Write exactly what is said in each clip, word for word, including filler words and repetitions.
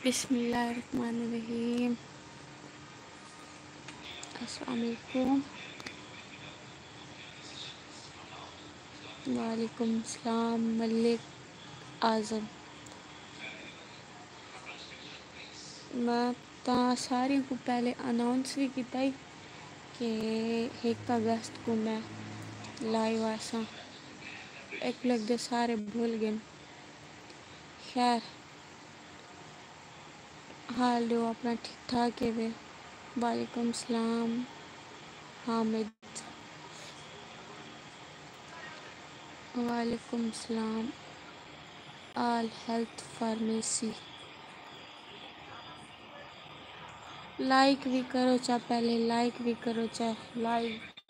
بسم اللہ الرحمن الرحیم۔ السلام علیکم۔ وعلیکم السلام ملک اعظم۔ میں تاں ساریاں کوں پہلے اناؤنس وی کیتا ہی کہ ہک اگست کوں میں لائیو آساں۔ ایکوں لڳدے سارے بھل ڳئن۔ خیر، حال ݙیو اپݨا، ٹھیک ٹھاک ہیوے؟ وعلیکم السلام حامد۔ وعلیکم السلام۔ آل ہیلتھ فارمیسی۔ لائک وی کرو چا، پہلے لائک وی کرو چا، لائک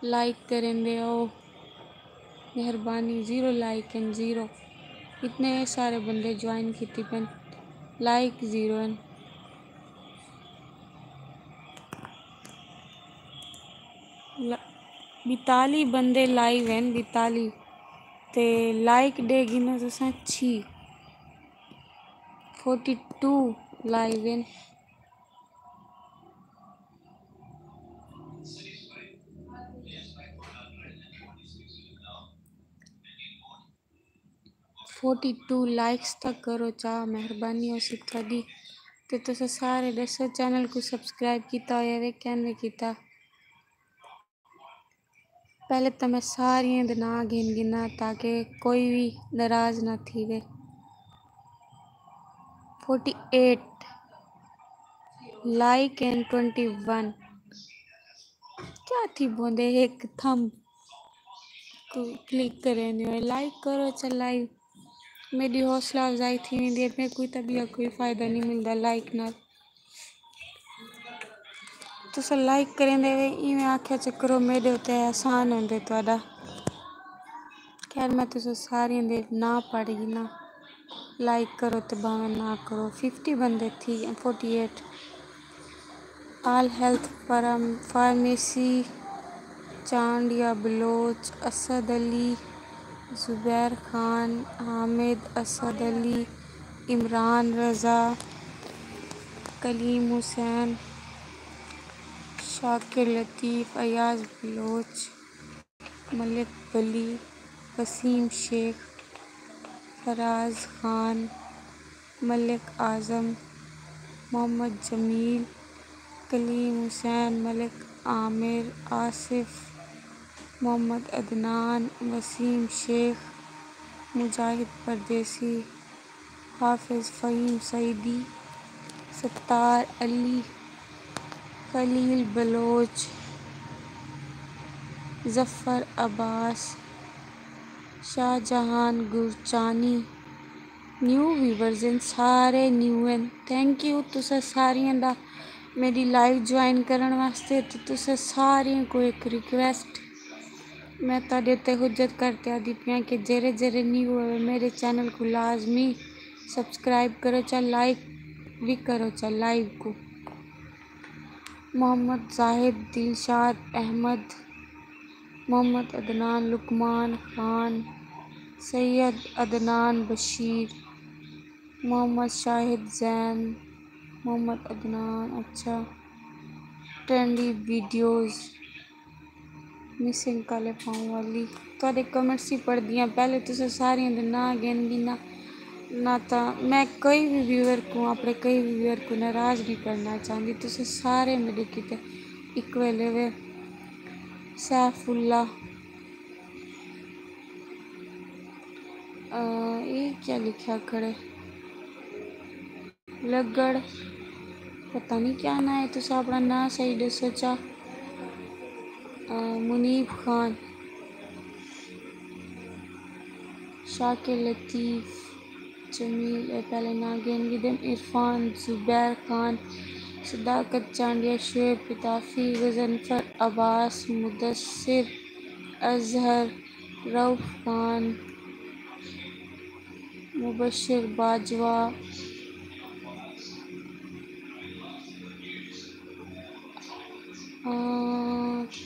لائک کریندے او، مہربانی۔ زیرو لائک ہن، زیرو۔ اتنے سارے بندے جوائن کیتی پن، لائک زیرو ہن۔ ل- ٻتالی بندے لائیو ہن، ٻتالی، تے لائک ݙے گھنو تساں چھی، فورٹی ٹو لائیو ہن۔ فورٹی ٹو لائکس تک کرو چا، مہربانی ہوسی تہاݙی۔ تے تساں سارے ݙسو، چینل کوں سبسکرائب کیتا ہویا وے کین وے کیتا؟ پہلے تاں میں ساریاں دے ناں گھن گھناں تاکہ کوئی وی ناراض نہ تھیوے۔ Forty eight like and twenty one. کیا تھی بوندے ہک تھم کوں کلک کریندے ہوئے؟ لائک کرو چا لائیو۔ میݙی حوصلہ افزائی تھی ویندی ہے، میکوں تاں ٻیا کوئی فائدہ نہیں ملدا لائک نال۔ تساں لائک کریندے وے، ایویں آکھیا چا کرو، میݙے اتے احسان ہوندے تہاݙا۔ خیر، میں تساں ساریاں دے ناں پڑھ گھناں، لائک کرو تے بھاویں نہ کرو۔ ففٹی بندے تھی ڳئے، forty eight. All health pharm-, pharmacy, Chandia Baloch, Asad Ali, Zubair Khan, Hamid, Asad Ali, Imran Raza, Kaleem Hussain, Shakir Latif, Ayaz Baloch, Malik Wali, Waseem Sheikh, Faraz Khan, Malik Azam, Muhammad Jamil, Kaleem Hussain, Malik Amir, Asif, Muhammad Adnan, Waseem Sheikh, Mujahid Pardesi, Hafiz Faheem Saeedi, Sattar Ali, Khalil Baloch, Zafar Abbas, Shah Jahan Gurchani. New viewers ہن، سارے نیو ہن۔ تھینک یو تساں ساریاں دا میݙی لائیو جوائن کرݨ واسطے۔ تے تساں ساریاں کوں ہک ریکویسٹ، میں تہاݙے تے حجت کر تے آہدی پیاں کہ جیڑھے جیڑھے نیو ہوئے میݙے چینل کوں لازمی سبسکرائب کرو چا، لائک وی کرو چا لائیو کوں۔ محمد زاہد، دلشاد احمد، محمد عدنان، لقمان خان، سید عدنان بشیر، محمد شاہد زین، محمد عدنان، اچھا، ٹرینڈی ویڈیوز، مسنگ کالے پاؤں والی۔ تہاݙے کمنٹس ہی پڑھدی ہاں، پہلے تساں ساریاں دے ناں گن گھناں، نہ تاں میں کوئی وی ویور کوں، اپݨے کوئی وی ویور کوں ناراض نہیں کرݨا چاہندی۔ تساں سارے میݙے کیتے ایکول ہیوے۔ سیف اللہ، آ، اے کیا لکھیا کھڑے؟ لگڑ، پتہ نہیں کیا ناں ہے، تساں اپݨا ناں صحیح ݙسو چا۔ آ، منیب خان، شاکر لطیف، جمیل، اے پہلے ناں گھن گھدن، عرفان، زبیر خان، صداقت چانڈیا، شعیب پتافی، غضنفر عباس، مدثر، اظہر، رؤف خان، مبشر باجوہ، آ،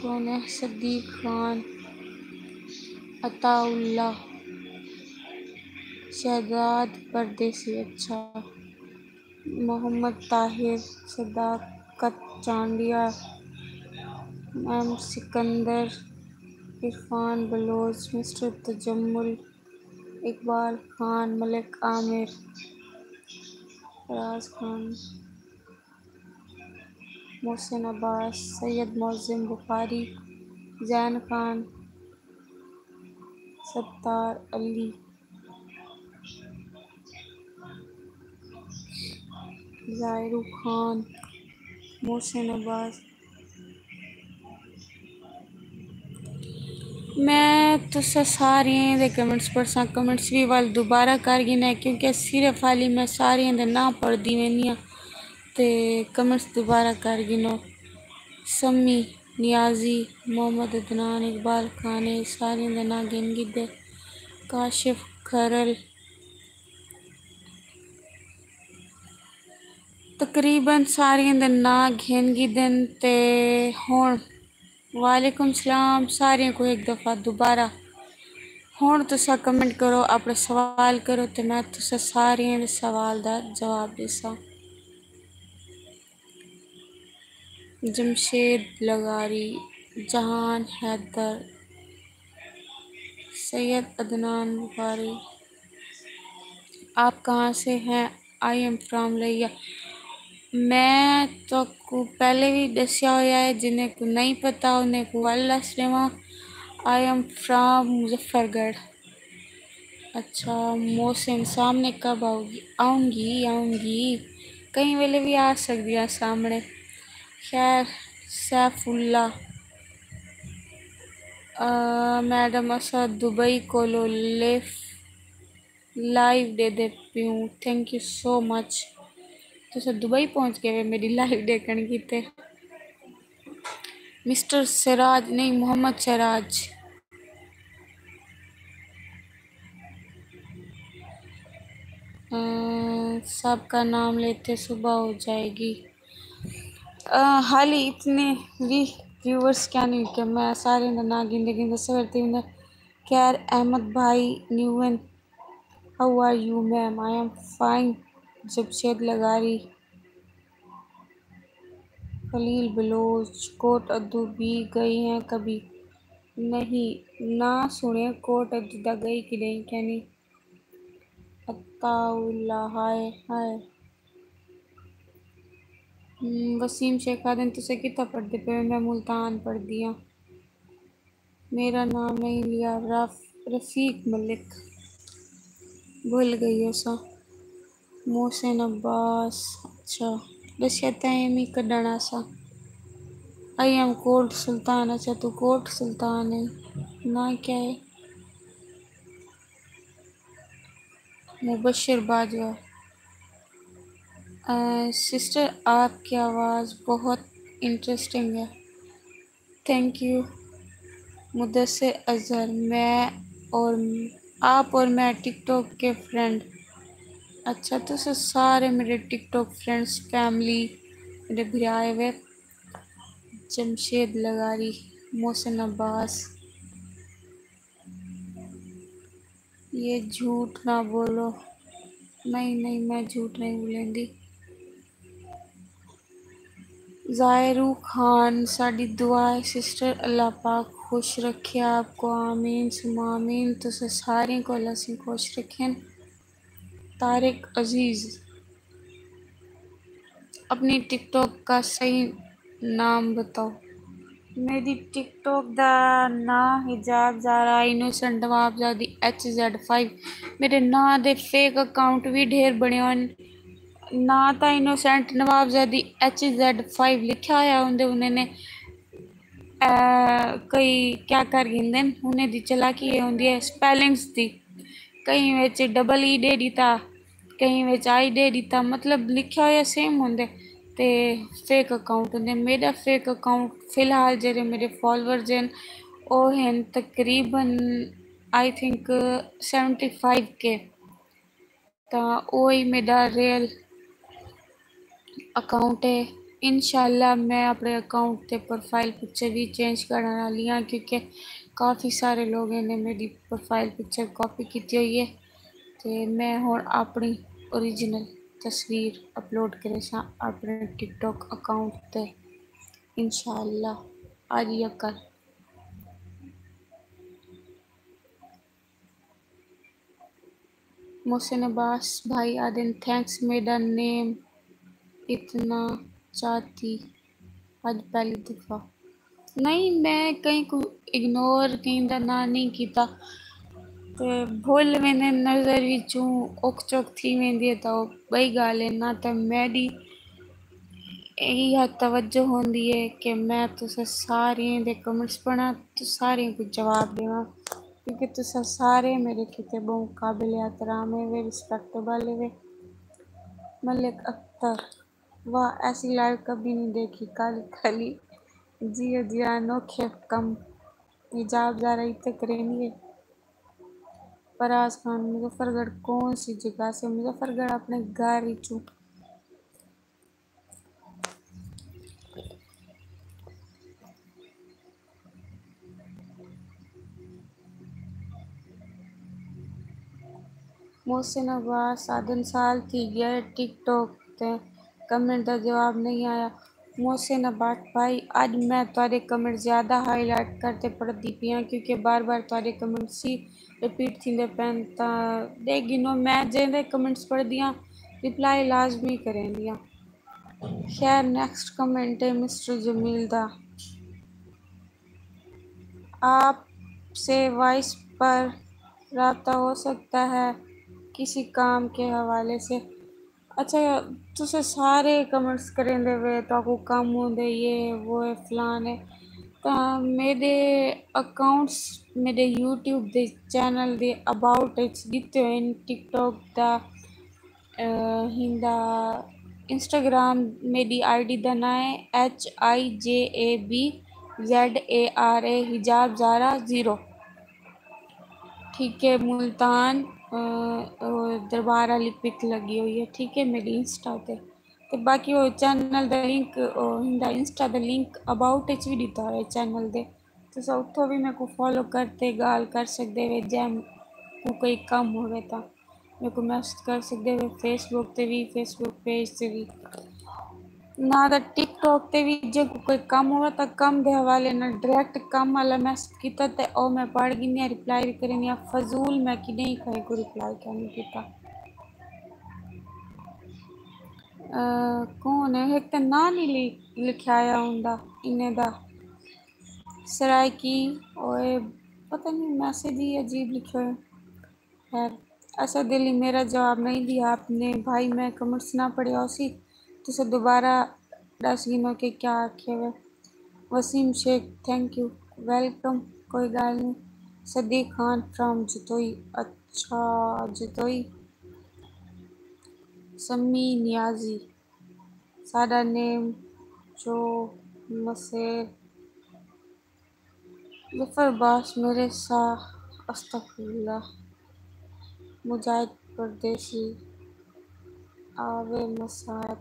کون ہے؟ صدیق خان، عطاء اللہ، شہزاد پردیسی، اچھا۔ محمد طاہر، صداقت چانڈیا، ایم سکندر، عرفان بلوچ، مسٹر تجمل، اقبال خان، ملک عامر، فراز خان، محسن عباس، سید معظم بخاری، زین خان، ستار علی، ظاہرو خان، محسن عباس۔ میں تساں ساریں دے کمنٹس پڑھساں، کمنٹس وی ول دوبارہ کر گھناں، کیونکہ صرف حالی میں ساریں دے ناں پڑھدی ویندی ہاں تے کمنٹس دوبارہ کر گھنو۔ سمی، نیازی، محمد عدنان، اقبال خان، اے ساریں دے ناں گھن گھدے۔ کاشف کھرل، تقریباً ساریں دے ناں گھن گھدن۔ تے ہݨ، وعلیکم السلام، ساریں کوں ہک دفعہ دوبارہ۔ ہݨ تساں کمنٹ کرو، اپݨے سوال کرو تے میں تساں ساریں دے سوال دا جواب ݙیساں۔ جمشید لغاری، جہان حیدر، سید عدنان بخاری، آپ کہاں سے ہیں؟ آئی ایم فرام لیا۔ میں تہاکوں پہلے وی ݙسیا ہویا ہے، جنہیں کوں نہیں پتہ انہیں کوں ول ݙس ݙیواں۔ آئی ایم فرام مظفر گڑھ۔ اچھا، محسن سامنے کب آؤ گی؟ آؤں گی، آؤں گی، کہیں ویلے وی آ سڳدی ہاں سامنے۔ خیر، سیف اللہ، آ، میڈم اساں دبئی کولو لیف لائیو ݙیہدے پیوں۔ تھینک یو سو مچ۔ تساں دبئی پہنچ ڳئے وے میݙی لائیو ݙیکھݨ کیتے۔ مسٹر سراج نہیں، محمد سراج۔ آ، سب کا نام لیتے صبح ہو جائے گی۔ آ، حالی اتنے وی ویورز کیا نہیں کہ میں سارے دا نام گھندے گھندے سویر تھی ویندے۔ خیر احمد بھائی نیون، how are you ma'am? I am fine. Jamshed لغاری، خلیل بلوچ، کوٹ ادو بھی گئی ہیں کبھی؟ نہیں، نہ سُݨے کوٹ ادو دا، گئی کݙہیں کینی۔ عطا اللہ، ہائے ہائے۔ ہم، وسیم شیخ آہدن، تساں کتھاں پڑھدے پئے ہو؟ میں ملتان پڑھدی ہاں۔ میرا نام نہیں لیا، رف-، رفیق ملک۔ بھل ڳئی ہساں۔ محسن عباس، اچھا، ݙسیا تئیں ایمی کڈھݨ آساں۔ آئی ایم کوٹ سلطان، اچھا، توں کوٹ سلطان ہے۔ ناں کیا ہے؟ مبشر باجوہ۔ آ، سسٹر، آپ کی آواز بہت انٹرسٹنگ ہے۔ Think U. مدثر اظہر، میں اور، آپ اور میں ٹک ٹاک کے فرینڈ۔ اچھا، تساں سارے میرے ٹک ٹاک فرینڈز، فیملی، میرے بھرا ہے وے۔ جمشید لغاری، محسن عباس۔ یہ جھوٹ نہ بولو۔ نہیں، نہیں، میں جھوٹ نہیں بولیندی۔ ظاہرو خان، ساݙی دعا ہے سسٹر، اللہ پاک خوش رکھے آپ کو، آمین ثم آمین۔ تساں ساریں کوں اللہ سئیں خوش رکھن۔ طارق عزیز، اپنی ٹک ٹاک کا صحیح نام بتاؤ۔ میݙی ٹک ٹاک دا ناں Hijab Zahra innocent Nawabzadi H Z five. میݙے ناں دے فیک اکاؤنٹ وی ڈھیر بݨے ہوئے ہن۔ ناں تاں innocent Nawabzadi H Z five لکھیا ہویا ہوندے، انہیں نے، آ، کئی کیا کر گھندن، انہیں دی چالاکی اے ہوندی ہے اسپیلنگز دی۔ کہیں وچ ڈبل ای ݙے ݙتا، کہیں وچ آئی ݙے ݙتا، مطلب لکھیا ہویا سیم ہوندے تے فیک اکاؤنٹ ہوندے۔ میݙا فیک اکاؤنٹ فی الحال جیڑھے میݙے فالوورز ہن، او ہن تقریباً، آئی تھنک، سیونٹی فائیو کے۔ تاں او ہی میݙا ریئل اکاؤنٹ ہے۔ انشاءاللہ میں اپݨے اکاؤنٹ تے پروفائل پکچر وی چینج کرݨ والی ہاں، کیونکہ کافی سارے لوگیں نے میݙی پروفائل پکچر کاپی کیتی ہوئی ہے۔ تے میں ہݨ اپݨی اوریجنل تصویر اپلوڈ کریساں اپݨے ٹک ٹاک اکاؤنٹ تے، انشاءاللہ اڄ یا کل۔ محسن عباس بھائی آہدن، تھینکس، میݙا نیم اتنا چاتی اڄ پہلی دفعہ۔ نہیں، میں کہیں کوں اگنور، کہیں دا ناں نہیں کیتا۔ تے بھل ویندے، نظر وچوں اک چک تھی ویندی ہے، تاں او ٻئی ڳالھ ہے۔ نہ تاں میݙی ایہا توجہ ہوندی ہے کہ میں تساں ساریں دے کمنٹس پڑھاں، تاں ساریں کوں جواب ݙیواں، کیونکہ تساں سارے میݙے کیتے ٻہوں قابل احترام ہے، وے ریسپیکٹیبل ہے۔ وے ملک اختر، واہ، ایسی لائیو کبھی نہیں دیکھی۔ کالی کالی، جیو جیو، انوکھے کم حجاب زارا اتے کریندی ہے۔ فراز خان، مظفر گڑھ کون سی جگہ سے؟ مظفر گڑھ اپݨے گھر وچوں۔ محسن عباس آہدن، سال تھی ڳیا ہے ٹک ٹاک تے کمنٹ دا جواب نہیں آیا۔ محسن عباس بھائی، اڄ میں تہاݙے کمنٹ زیادہ ہائی لائٹ کر تے پڑھدی پئی ہاں، کیونکہ بار بار تہاݙے کمنٹس ہی ریپیٹ تھیندے پئن، تاں ݙیکھ گھنو، میں جیندے کمنٹس پڑھدی ہاں، رپلائی لازمی کریندی ہاں۔ خیر، نیکسٹ کمنٹ ہے مسٹر جمیل دا، آپ سے وائس پر رابطہ ہو سکتا ہے کسی کام کے حوالے سے؟ اچھا، تساں سارے کمنٹس کریندے وے، تہاکوں کم ہوندے، یہ وہ ہے، فلان ہے۔ تاں میݙے اکاؤنٹس، میݙے یوٹیوب دے چینل دے اباؤٹ اچ ݙتے ہوئے ہن، ٹک ٹاک دا، اے، ہیندا، انسٹاگرام میݙی آئی ڈی دا ناں ہے H I J A B Z A R A, Hijab Zara zero. ٹھیک ہے، ملتان، آ، آ، دربار والی پک لڳی ہوئی ہے، ٹھیک ہے، میݙی انسٹا تے۔ تے باقی او چینل دا لنک، او ہیندا انسٹا دا لنک اباؤٹ اچ وی ݙتا ہوئے چینل دے، تساں اتھوں وی میکوں فالو کر تے ڳالھ کر سڳدے وے، جے کوں کوئی کم ہووے تاں میکوں میسج کر سڳدے وے، فیس بک تے وی، فیس بک پیج تے وی۔ نہ تاں ٹک ٹاک تے وی جے کوں کوئی کم ہووے تاں کم دے حوالے نال ڈائریکٹ کم والا میسج کیتا تے او میں پڑھ گھنی آں، رپلائی وی کریندی آں۔ فضول میں کݙیں کہیں کوں رپلائی کائنی کیتا۔ آ، کون ہے؟ ہک تاں ناں نہیں لکھ-، لکھایا ہوندا انہیں دا۔ سرائیکی، اوئے، پتہ نہیں، میسج ہی عجیب لکھے ہوئے۔ خیر، اسد علی، میرا جواب نہیں دیا آپ نے۔ بھائی، میں کمنٹس نہ پڑھیا ہوسی، تساں دوبارہ ݙس گھنو کہ کیا آکھے ہوئے۔ Waseem Sheikh, thank you, welcome, کوئی ڳالھ نہیں۔ صدیق خان فرام جتوئی، اچھا، جتوئی۔ سمی نیازی، ساݙا نیم جو مسیر۔ ظفر عباس، میرے ساہ، استغفر اللہ۔ مجاہد پردیسی، آوے مصائب۔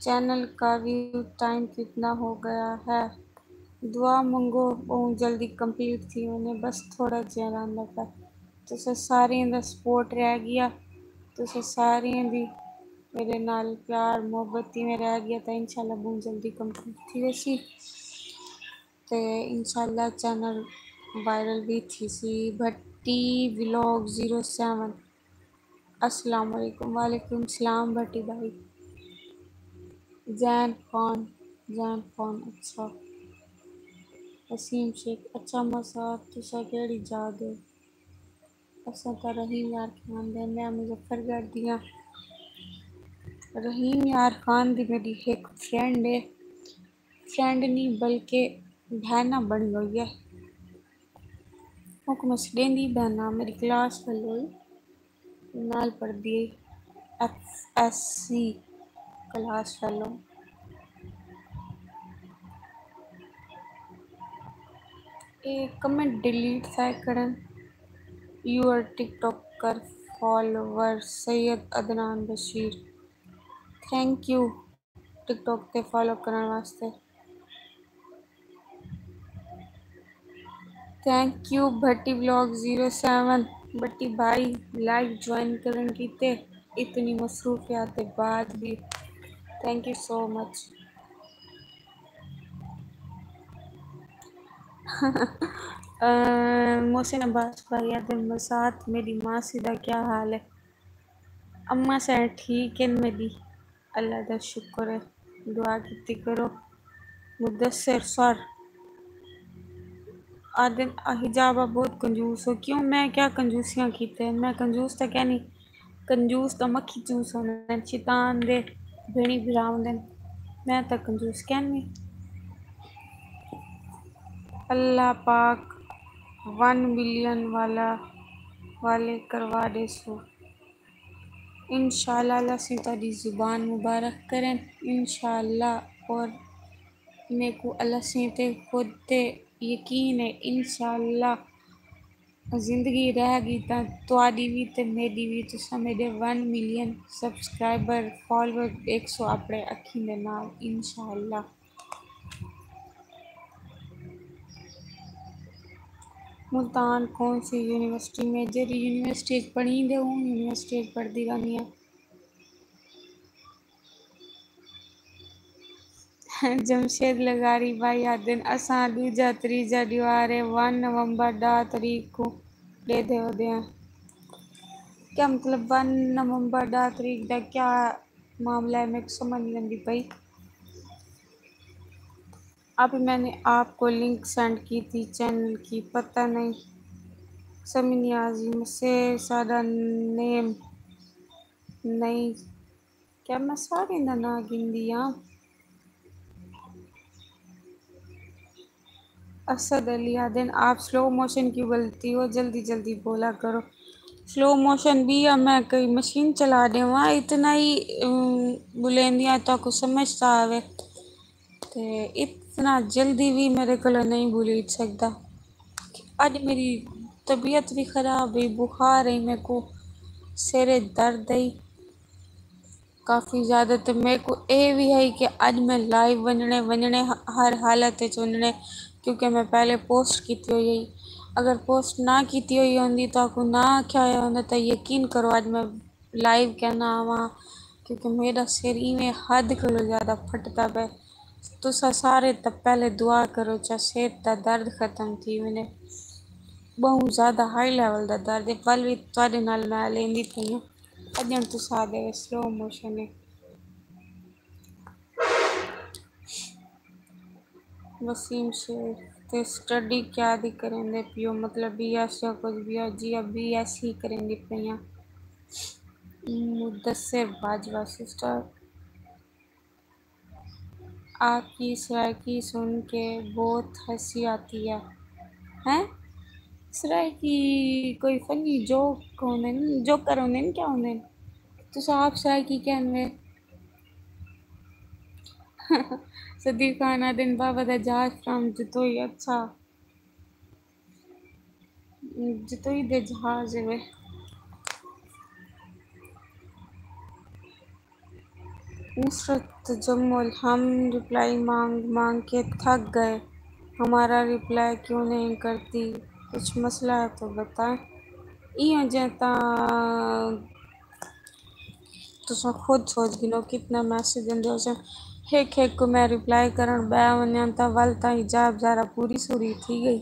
چینل کا ویو ٹائم کتنا ہو گیا ہے؟ دعا منگو، ٻہوں جلدی کمپلیٹ تھی ونڄے، بس تھوڑا جیہا رہندا پئے۔ تساں ساریں دا سپورٹ رہ ڳیا، تساں ساریں دی میݙے نال پیار محبت تھی میں رہ ڳیا، تاں انشاءاللہ ٻہوں جلدی کمپلیٹ تھی ویسی تے انشاءاللہ چینل وائرل وی تھیسی۔ بھٹی ولاگ زیرو سیون، السلام علیکم۔ وعلیکم السلام بھٹی بھائی۔ زین خان، زین خان، اچھا۔ وسیم شیخ، اچھا مسعد، تساں کیڑھی جاہ دے؟ اساں تاں رحیم یار خان دے، میں مظفر گڑھ دی ہاں۔ رحیم یار خان دی میݙی ہک فرینڈ ہے، فرینڈ نہیں بلکہ بہن بݨی ہوئی ہے۔ اوکوں میں سݙیندی بہن، میݙی کلاس فیلو ہے، نال پڑھدی ہے، F S C class fellow. اے کمنٹ ڈیلیٹ تھئے کھڑن۔ You are tiktoker follower Syed Adnan Bashir. Thank you TikTok تے فالو کرݨ واسطے۔ Thank you Bhatti vlog zero seven, Bhatti بھائی، لائیو جوائن کرݨ کیتے اتنی مصروفیات دے بعد بھی، تھینک یو سو مچ۔ محسن عباس بھائی آہدن، مسات میݙی ماسی دا کیا حال ہے؟ اماں سئیں ٹھیک ہن میݙی، اللہ دا شکر ہے، دعا کیتی کرو۔ مدثر سر آہدن، حجابہ بہت کنجوس ہو۔ کیوں، میں کیا کنجوسیاں کیتے؟ میں کنجوس تاں کینی، کنجوس تاں مکھی چوس ہوندن، شیطان دے بھیݨی بھرا ہوندن، میں تاں کنجوس کینی۔ اللہ پاک ون ملین والا والے کروا ݙیسو۔ انشاءاللہ اللہ سئیں تہاݙی زبان مبارک کرن، انشاءاللہ۔ اور میکوں اللہ سئیں تے خود تے یقین ہے، انشاءاللہ زندگی رہ ڳئی تاں تہاݙی وی تے میݙی وی، تساں میݙے ون ملین سبسکرائبر، فالوور ݙیکھسو اپݨے اکھیں دے نال، انشاءاللہ۔ ملتان کون سی یونیورسٹی میں؟ جیڑھی یونیورسٹی اچ پڑھیندے ہوں، یونیورسٹی اچ پڑھدی رہندی ہاں۔ جمشید لغاری بھائی آہدن، اساں ݙوجھا تریجھا ݙیوار ہے، ون نومبر ݙاہ تاریخ کوں ݙیہدے ودے ہیں۔ کیا مطلب، ون نومبر ݙاہ تاریخ دا کیا معاملہ ہے؟ میکوں سمجھ نہیں آندی پئی۔ ابھی میں نے آپ کو لنک سینڈ کی تھی چینل کی، پتہ نہیں سمجھ نہیں آ رہی، مسے سارا نیم نہیں۔ کیا میں سارے دا ناں گھندی ہاں؟ اسد علی آہدن، آپ سلو موشن کیوں بولتی ہو؟ جلدی جلدی بولا کرو۔ سلو موشن بھی یا میں کوئی مشین چلا ݙیواں، اتنا ہی، ام، بولیندیاں تہاکوں سمجھ تاں آوے۔ تے اتنا جلدی بھی میرے کولوں نہیں بولی سڳدا۔ اڄ میری طبیعت بھی خراب ہے، بخار ہے، میکوں سر درد ہے کافی زیادہ۔ تے میکوں اے بھی ہے کہ اڄ میں لائیو ونڄݨے، ونڄݨے، ہر حالت وچ ونڄݨے، کیونکہ میں پہلے پوسٹ کیتی ہوئی ہے۔ اگر پوسٹ نہ کیتی ہوئی ہوندی، تہاکوں نہ آکھیا ہویا ہوندا، تاں یقین کرو اڄ میں لائیو کینا آواں، کیونکہ میݙا سر ایویں حد کولوں زیادہ پھٹدا پئے۔ تساں سارے تاں پہلے دعا کرو چا سر دا درد ختم تھی ونڄے۔ ٻہوں زیادہ ہائی لیول دا درد ہے، ول وی تہاݙے نال میں لیندی پئی ہاں۔ اڄݨ تساں آہدے وے سلو موشن ہے۔ وسیم شیخ، تے سٹڈی کیا دی کریندے پیو؟ مطلب بی ایس یا کچھ بی ایس؟ جی، اب بی ایس ہی کریندی پئی ہاں۔ مدثر باجوہ، سسٹر، آپ کی سرائیکی سن کے بہت ہنسی آتی ہے۔ ہیں؟ سرائیکی کوئی فنی جوک ہوندے ن، جوکر ہوندے ن، کیا ہوندے ن؟ تساں آپ سرائیکی کہندے؟ صدیق خان آہدن، بابا دا جہاز فرام جتوئی۔ اچھا، جتوئی دے جہاز ہے۔ نصرت تجمل، ہم رپلائی مانگ مانگ کے تھک گئے، ہمارا رپلائی کیوں نہیں کرتی؟ کچھ مسئلہ ہے تو بتائیں۔ ایہو جے تاں تساں خود سوچ گھنو کتنا میسج ݙیندے ہوسن۔ ہک ہک کوں میں رپلائی کرݨ ٻہہ ونڄاں تاں ول تاں حجاب ذرا پوری سوری تھی ڳئی۔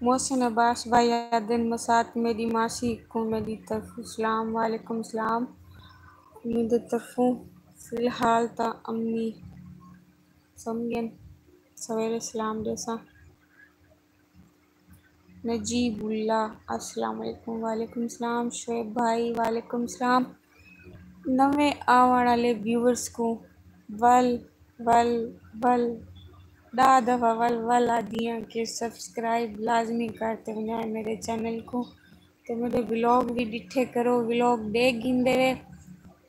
محسن عباس بھائی آہدن، مسات میݙی ماسی کوں میݙی طرفوں سلام۔ وعلیکم السلام۔ میݙے طرفوں فی الحال تاں امی سمڳن، سویرے سلام ݙیساں۔ نجیب اللہ، السلام علیکم۔ وعلیکم السلام۔ شعیب بھائی، وعلیکم السلام۔ نویں آوݨ آلے ویورز کوں ول ول ول ݙاہ دفعہ ول ول آہدیاں کہ سبسکرائب لازمی کر تے ونڄائے میݙے چینل کوں، تے میݙے ولاگ وی ݙٹھے کرو۔ ولاگ ݙیکھ گھندے وے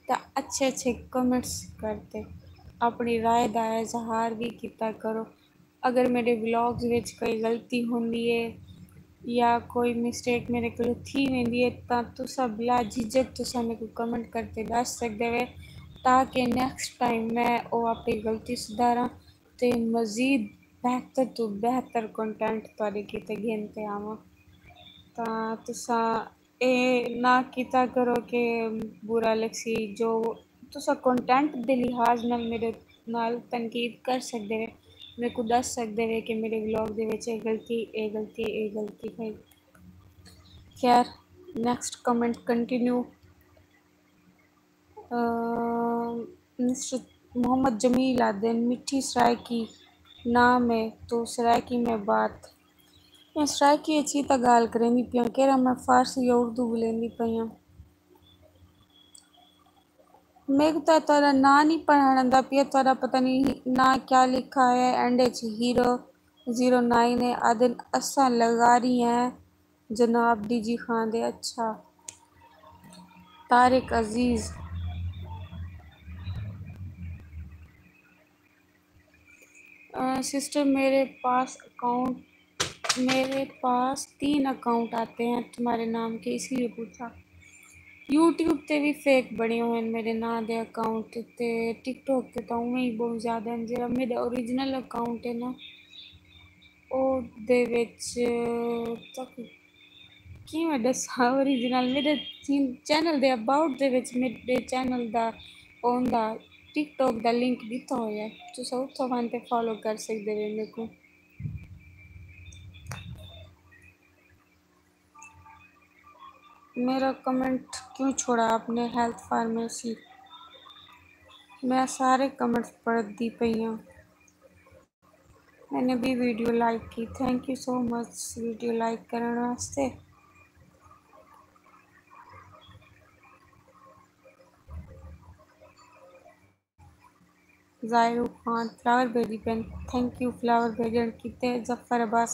تاں اچھے اچھے کمنٹس کر تے اپݨی رائے دا اظہار وی کیتا کرو۔ اگر میݙے ولاگز وچ کوئی غلطی ہوندی ہے یا کوئی مسٹیک میݙے کولوں تھی ویندی ہے، تاں تساں بلا جھجھک تساں میکوں کمنٹ کر تے ݙس سڳدے وے، تاکہ نیکسٹ ٹائم میں او اپݨی غلطی سدھاراں۔ تے مزید بہتر توں بہتر کنٹینٹ تہاݙے کیتے گھن تے آواں۔ تاں تساں اے نہ کیتا کرو کہ برا لڳسی۔ جو تساں کنٹینٹ دے لحاظ نال میݙے نال تنقید کر سڳدے وے، میکوں ݙس سڳدے وے کہ میݙے ولاگ دے وچ اے غلطی، اے غلطی، اے غلطی ہئی۔ خیر، next comment continue. Mister Muhammad Jamil آہدن، مٹھی سرائیکی نام ہے تو سرائیکی میں بات۔ میں سرائیکی اچ ہی تاں ڳالھ کریندی پیاں، کیڑھا میں فارسی یا اردو ٻولیندی پئی آں؟ میکوں تاں تہاݙا ناں نہیں پڑھݨ آندا پیا، تہاݙا پتہ نہیں ناں کیا لکھا ہے، اینڈ اچ ہیرو زیرو نائن ہے، آہدن اساں لغاری ہیں۔ جناب ڈی جی خان دے۔ اچھا، طارق عزیز۔ سسٹر، میرے پاس اکاؤنٹ، میرے پاس تین اکاؤنٹ آتے ہیں تمہارے نام کے، اسی لیے پوچھا۔ یوٹیوب تے بھی فیک بنے ہوئے ہیں میرے ناں دے اکاؤنٹ، تے ٹک ٹاک تے تاں اوویں ہی بہت زیادہ ہیں۔ جیڑھا میرا اوریجنل اکاؤنٹ ہے نا، او دے وچ تک کیویں ݙساں، اوریجنل میݙے چین-، چینل دے اباؤٹ دے وچ میݙے چینل دا اوندا ٹک ٹاک دا لنک ݙتا ہویا ہے، تساں اتھاں ونڄ تے فالو کر سڳدے وے میکوں۔ میرا کمنٹ کیوں چھوڑا آپ نے؟ Health pharmacy. میں سارے کمنٹس پڑھدی پئی ہاں۔ میں نے بھی ویڈیو لائک کی۔ Thank you so much video like کرݨ واسطے۔ ظاہر خان فلاور بھیجی پن، تھینک یو فلاور بھیجݨ کیتے۔ ظفر عباس،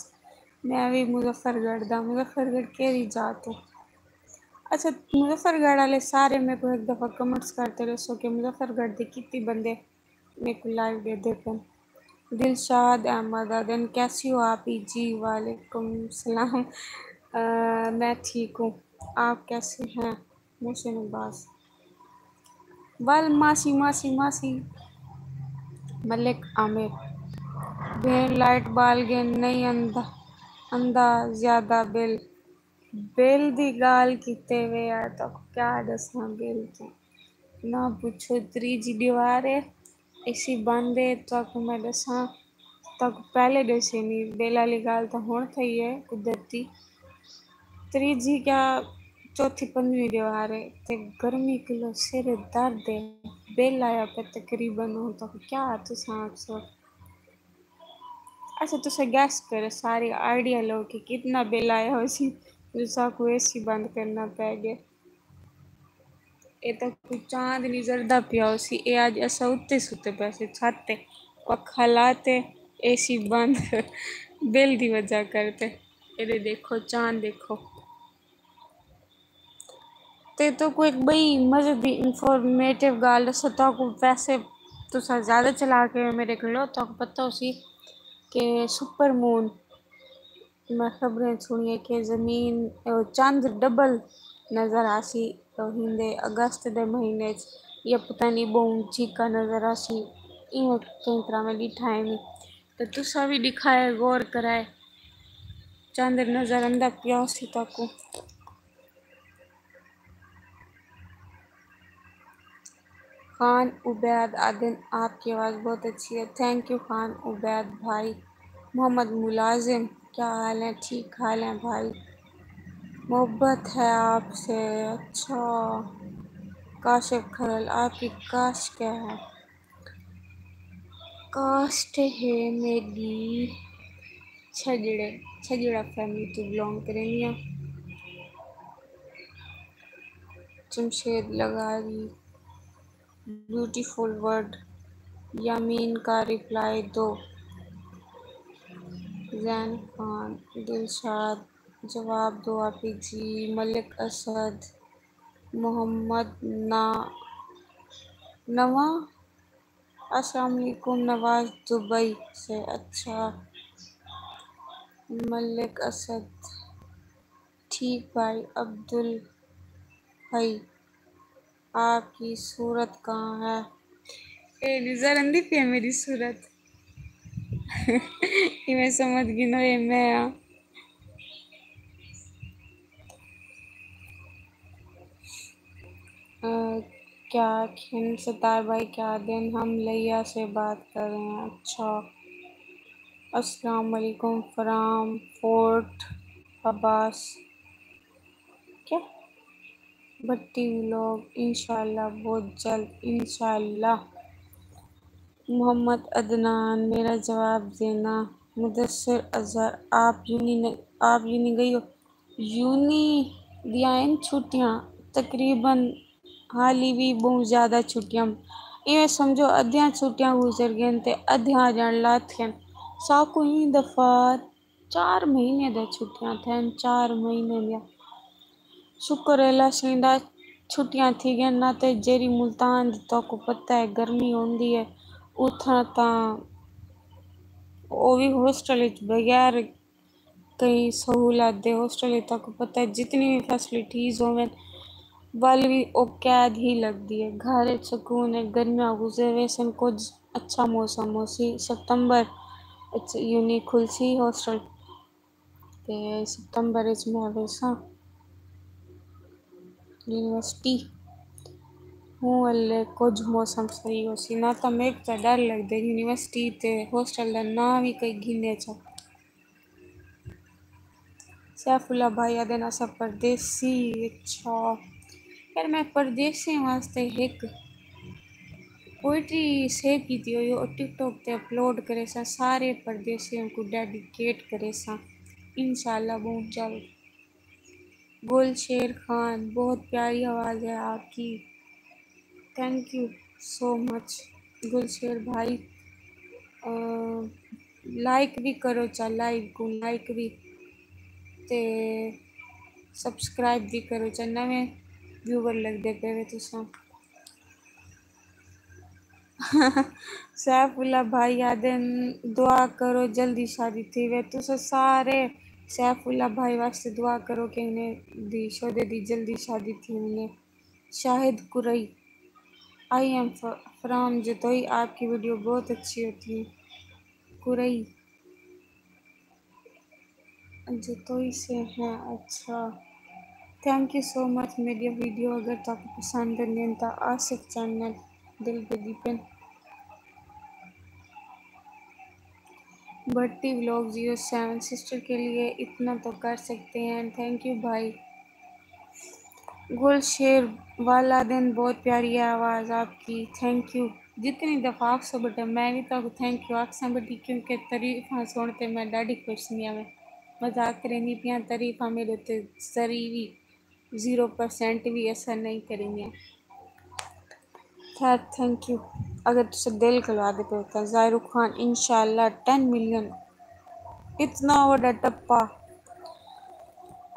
میں وی مظفر گڑھ دا۔ مظفر گڑھ کیڑھی جا توں؟ اچھا، مظفر گڑھ والے سارے میکوں ہک دفعہ کمنٹس کرتے ݙسو کہ مظفر گڑھ دے کتی بندے میکوں لائیو ݙیہدے پن۔ دلشاد احمد آہدن، کیسی ہو آپ ہی؟ جی وعلیکم السلام۔ آ، میں ٹھیک ہوں، آپ کیسے ہیں؟ محسن عباس۔ ول ماسی، ماسی، ماسی۔ ملک عامر۔ بھین لائٹ ٻال ڳئن، نہیں اندا، اندا زیادہ بل۔ بل دی ڳالھ کیتے وے یار، تہاکوں کیا ݙساں بل توں۔ نہ پچھو، تریجھی ݙیوار ہے، اے سی بند ہے، تہاکوں میں ݙساں، تہاکوں پہلے ݙسینی، بل والی ڳالھ تاں ہݨ تھئی ہے قدرتی۔ تریجھی کیا، چوتھی پنجویں ݙیوار ہے، تے گرمی کلو سر درد ہے، بل آیا پیا تقریباً، ہݨ تہاکوں کیا تساں آکھسو۔ اچھا، تساں گیس کرو، سارے آئیڈیا لو کہ کتنا بل آیا ہوسی، جو ساکوں اے سی بند کرنا پے ڳئے۔ اے تاں کوئی چاند نظردا پیا ہوسی، اے اڄ اساں اتے ستے پئے سے چھت تے، پکھا لا تے، اے سی بند، بل دی وجہ کر تے۔ اے ݙے ݙیکھو، چاند ݙیکھو۔ تے تہاکوں ہک ٻئی مزے دی انفارمیٹیو ڳالھ ݙساں، تہاکوں ویسے تساں زیادہ چلاک ہو میݙے کولوں، تہاکوں پتہ ہوسی کہ سپر مون، میں خبریں سݨیے کہ زمین، او، چندر ڈبل نظر آسی، او، ہیندے اگست دے مہینے اچ، یا پتہ نہیں ٻہوں چیکا نظر آسی، ایویں کہیں طرح میں ݙٹھا ہے نہیں۔ تے تساں وی ݙکھائے، غور کرائے، چندر نظر آندا پیا ہوسی تہاکوں۔ خان عبید آہدن، آپ کی آواز بہت اچھی ہے۔ تھینک یو خان عبید بھائی۔ محمد ملازم، کیا حال ہیں؟ ٹھیک حال ہیں بھائی، محبت ہے آپ سے۔ اچھا، کاشف کھرل، آپ کی کاسٹ کیا ہے؟ کاسٹ ہے میݙی چھڄڑے، چھڄڑا فیملی توں بلانگ کریندی ہاں۔ جمشید لغاری، بیوٹیفل ورڈ، یامین کا رپلائی دو، زین خان، دلشاد، جواب دو آپ ہی جی، ملک اسد، محمد نا-، نواں، السلام علیکم نواز دبئی سے۔ اچھا، ملک اسد، ٹھیک بھائی۔ عبدالحی، آپ کی صورت کہاں ہے؟ اے نظر آندی پئی ہے میݙی صورت؟ ایویں سمجھ گھنو اے میں ہاں۔ آ، کیا کھن ستار بھائی، کیا دن؟ ہم لیا سے بات کر رہے ہیں۔ اچھا، السلام علیکم فرام فورٹ عباس۔ کیا؟ بھٹی ولاگ، انشاءاللہ بہت جلد، انشاءاللہ۔ محمد عدنان، میرا جواب دینا۔ مدثر اظہر، آپ یونی نے، آپ یونی گئی ہو؟ یونی دیاں ہن چھٹیاں، تقریباً حالی وی بہوں زیادہ چھٹیاں، ایویں سمجھو ادھیاں چھٹیاں گزر گئن تے ادھیاں اجاں لاتھین۔ ساکوں ایں دفعہ چار مہینے دیاں چھٹیاں تھین، چار مہینے دیاں۔ شکر ہے اللہ سئیں دا، چھٹیاں تھی گئن، نہ تے جیڑھی ملتان دی تہاکوں پتہ ہے گرمی ہوندی ہے، اتھاں تاں او وی ہاسٹل اچ بغیر کہیں سہولت دے، ہاسٹل اچ تہاکوں پتہ ہے جتنی وی فیسلٹیز ہوون، ول وی او قید ہی لڳدی ہے۔ گھر اچ سکون ہے، گرمیاں گزر ویسن، کجھ اچھا موسم ہوسی، ستمبر اچ یونی کھلسی ہاسٹل۔ تے ستمبر اچ میں ویساں یونیورسٹی۔ ہوں ولے کجھ موسم صحیح ہوسی، نہ تاں میک تاں ڈر لڳدے یونیورسٹی تے ہاسٹل دا ناں وی کئی گھنے چا۔ سیف اللہ بھائی آہدن اساں پردیسی۔ اچھا، یار میں پردیسیں واسطے ہک پوئٹری سیو کیتی ہوئی ہے، او ٹک ٹاک تے اپلوڈ کریساں، سارے پردیسیاں کوں ڈیڈیکیٹ کریساں انشاءاللہ بہت جلد۔ گل شیر خان، بہت پیاری آواز ہے آپ کی، thank you so much گل شیر بھائی۔ لائک بھی کرو چا، لائیو کو لائک بھی، تے سبسکرائب بھی کرو چا، نویں ویور لگدے پے وے تساں۔ سیف اللہ بھائی آہدن دعا کرو جلدی شادی تھیوے۔ تساں سارے سیف اللہ بھائی واسطے دعا کرو کہ انہیں دی شودے دی جلدی شادی تھی ونجے۔ Shahid قرئی، I am from Jatoi, آپ کی ویڈیو بہت اچھی ہوتی ہیں۔ قرئی جتوئی سے ہیں۔ اچھا، thank you so much۔ میڈی ویڈیو اگر تہاکوں پسند آندین تاں آصف چینل دل بدی پن۔ Bhatti vlog zero seven, sister کے لیے اتنا تو کر سکتے ہیں۔ تھینک یو بھائی۔ گل شیر والا دن، بہت پیاری ہے آواز آپ کی، تھینک یو۔ جتنی دفعہ آکھسو بیٹا میں وی تہاکوں تھینک یو آکھساں بیٹی، کیونکہ تعریفاں سݨ تے میں ݙاڈھی خوش تھیندی ہاں۔ میں مذاق کریندی پیاں، تعریفاں میݙے تے ذری وی زیرو پرسینٹ وی اثر نہیں کریندیاں۔ خیر، تھینک یو۔ اگر تساں دل کلوا دے پئے ہو تاں ظاہر خان انشاءاللہ ٹین ملین، اتنا وݙا ٹپا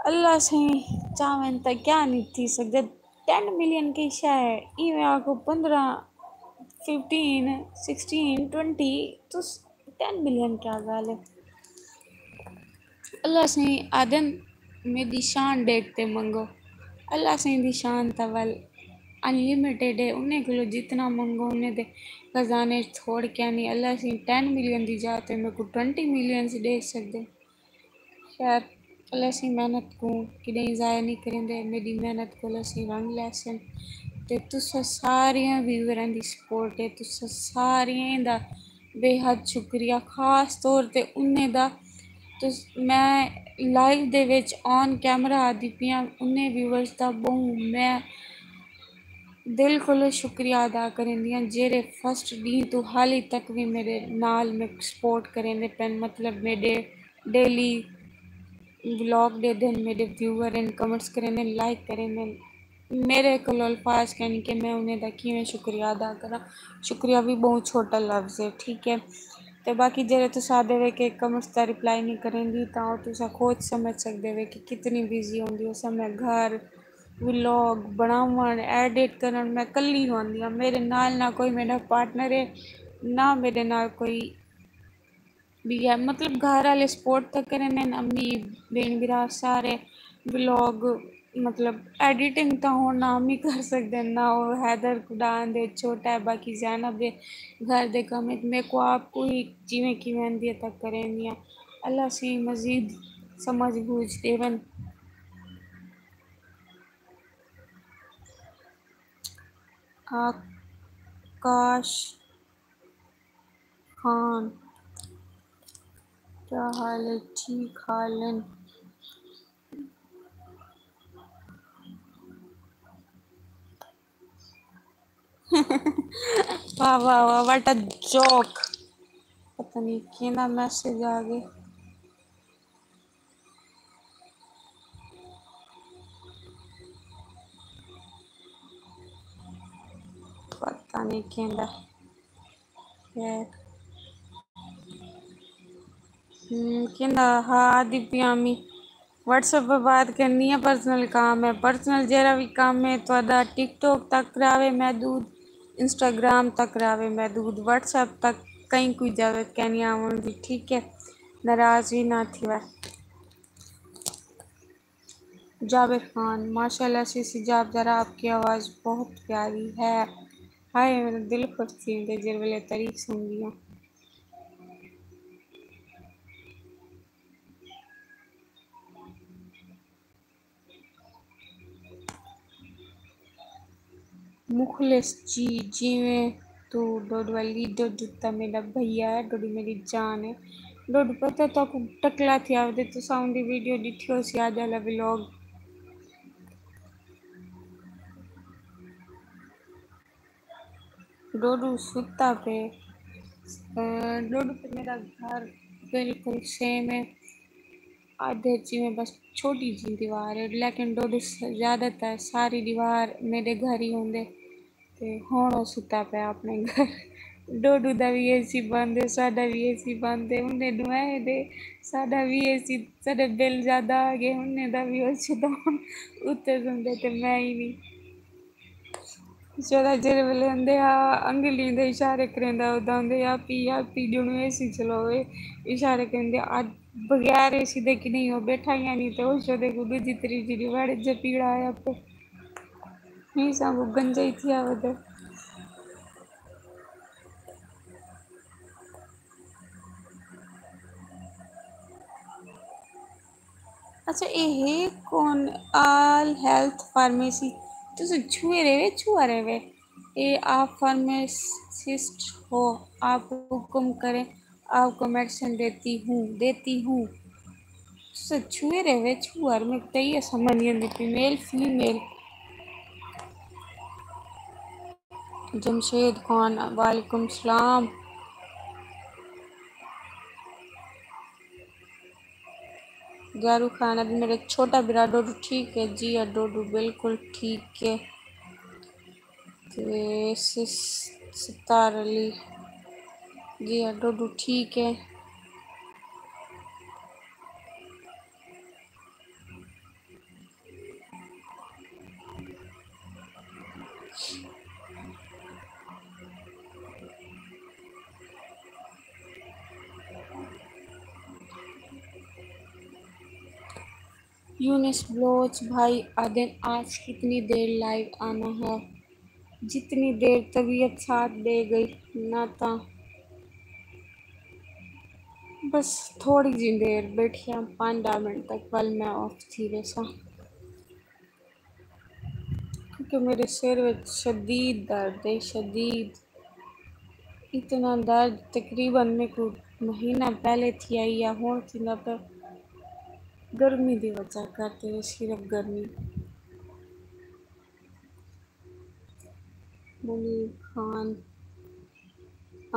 اللہ سئیں چاہون تاں کیا نہیں تھی سڳدا۔ ٹین ملین کئی شے ہے؟ ایویں آکھو پندرہ، ففٹین، سکسٹین، ٹوینٹی، تس ٹین ملین کیا ڳالھ ہے؟ اللہ سئیں آہدن میݙی شان ݙیکھ تے منگو۔ اللہ سئیں دی شان تاں ول انلمیٹڈ ہے، انہیں کولو جتنا منگو انہیں دے خزانے اچ تھوڑ کیا نہیں۔ اللہ سئیں ٹین ملین دی جاہ تے میکوں ٹوینٹی ملینز ݙے سڳدے۔ خیر، اللہ سئیں محنت کوں کݙہیں ضائع نہیں کریندے، میݙی محنت کوں اللہ سئیں رنگ لیسن۔ تے تساں ساریاں ویوراں دی سپورٹ ہے، تساں ساریاں دا بے حد شکریہ، خاص طور تے انہیں دا۔ تس میں لائیو دے وچ آن کیمرہ آدھی پیاں، انہیں ویورز دا ٻہوں میں دل کولو شکریہ ادا کریندی ہاں، جیڑھے فرسٹ ݙینہہ توں حالی تک وی میݙے نال میکوں سپورٹ کریندے پئن، مطلب میݙے ڈیلی ولاگ ݙیہدن، میݙے ویور ہن، کمنٹس کریندن، لائک کریندن۔ میݙے کولو الفاظ کائنی کہ میں انہیں دا کیویں شکریہ ادا کراں۔ شکریہ وی ٻہوں چھوٹا لفظ ہے، ٹھیک ہے۔ تے باقی جیڑھے تساں آہدے وے کہ کمنٹس دا رپلائی نہیں کریندی، تاں او تساں خود سمجھ سڳدے وے کہ کتنی بزی ہوندی ہو۔ سا میں گھر ولاگ بݨاوݨ، ایڈٹ کرݨ میں کلی ہوندی ہاں، میݙے نال نہ کوئی میݙا پارٹنر ہے، نہ میݙے نال کوئی ٻیا، مطلب گھر والے سپورٹ تاں کریندن، امی، بھیݨ بھرا سارے ولاگ مطلب ایڈیٹنگ تاں ہُݨ نہ ہم ہی کر سڳدے ہن، نہ او حیدر کوں ݙاہندے، چھوٹا ہے، باقی زینب دے گھر دے کم اچ میکوں آپ کوں ہی جیویں کیویں آندی ہے تاں کریندی ہاں۔ اللہ سئیں مزید سمجھ بوجھ ݙیون۔ آکاش خان، کیا حال ہے؟ ٹھیک حال ہن۔ واہ واہ واہ، واٹ اے جوک۔ پتہ نہیں کیندا میسج آ ڳئے۔ پتہ نہیں کیندا۔ خیر۔ ہم، کیندا ہا آدھی پیامی۔ واٹس ایپ پہ بات کرنی ہے، پرسنل کام ہے۔ پرسنل جیڑھا وی کم ہے تہاݙا، ٹک ٹاک تک راہوے محدود، انسٹاگرام تک راہوے محدود، واٹس ایپ تک کہیں کوں اجازت کینی آوݨ دی، ٹھیک ہے؟ ناراض وی نہ تھیوے۔ جابر خان، ماشاءاللہ سیسی جاب، ذرا آپ کی آواز بہت پیاری ہے۔ ہائے، میرا دل خوش تھی ویندے جیڑھے ویلے تعریف سݨدی ہاں۔ مخلص جی، جیویں توں ݙوݙو والی، ݙوݙو تاں میݙا بھیا ہے، ݙوݙو میݙی جان ہے۔ ݙوݙو پتہ تہاکوں ٹکلا تھیا ودے، تساں اوندی ویڈیو ݙٹھی ہوسی، آج والا ولاگ۔ ݙوݙو ستا پئے۔ ݙوݙو تے میݙا گھر بالکل سیم ہے۔ ادھے جیویں بس چھوٹی جی دیوار ہے، لیکن ݙوݙو زیادہ تر ساری دیوار میݙے گھر ہی ہوندے۔ تے ہُݨ او ستا پئے اپݨے گھر۔ ݙوݙو دا وی اے سی بند ہے، ساݙا وی اے سی بند ہے۔ انہیں ݙوہیں دے ساݙا وی اے سی، ساݙے بل زیادہ آ ڳئے، انہیں دا وی او سی، تاں ہُݨ اتے سوندے تے میں ہی نہیں۔ شودا جیڑھے ویلے ہوندے ہا، انگلی دے اشارے کریندا ہودا ہوندے، "یا پی، یا پی، ڄݨو اے سی چلو اے۔" اشارے کریندے، اڄ بغیر اے سی دے کہ نہیں ہو ٻیٹھا، یعنی تے او شودے کوں ݙوجھی تریجھی دی وڑ جے پیڑا آیا پئے۔ نہیں سانگو گنجا ہی تھیا ودے۔ اچھا، اے ہے کون؟ آل ہیلتھ فارمیسی۔ تساں چھوئے رہوے، چھوا رہوے۔ اے آپ فارمیسسٹ ہو، آپ حکم کریں، آپ کو میڈیسن دیتی ہوں، دیتی ہوں۔ تساں چھوئے رہوے، چھوار میں تیئے سمجھ نہیں آندی پئی، میل فیمیل۔ جمشید خان، وعلیکم السلام۔ گیارو خان، ابھی میرا چھوٹا برا ڈوڈو ٹھیک ہے؟ جی ہاں، ڈوڈو بالکل ٹھیک ہے۔ تے سس-، ستار علی، جی ہاں، ڈوڈو ٹھیک ہے۔ یونس بلوچ بھائی آہدن، آج کتنی دیر لائیو آنا ہے؟ جتنی دیر طبیعت ساتھ ݙے ڳئی، نہ تاں بس تھوڑی جی دیر ٻیٹھی ہاں، پنج ݙاہ منٹ تک، ول میں آف تھی ویساں، کیونکہ میݙے سر وچ شدید درد ہے، شدید۔ اتنا درد تقریباً میکوں مہینہ پہلے تھیا ہا، ہݨ تھیندا پئے گرمی دی وجہ کر تے، صرف گرمی۔ منیر خان،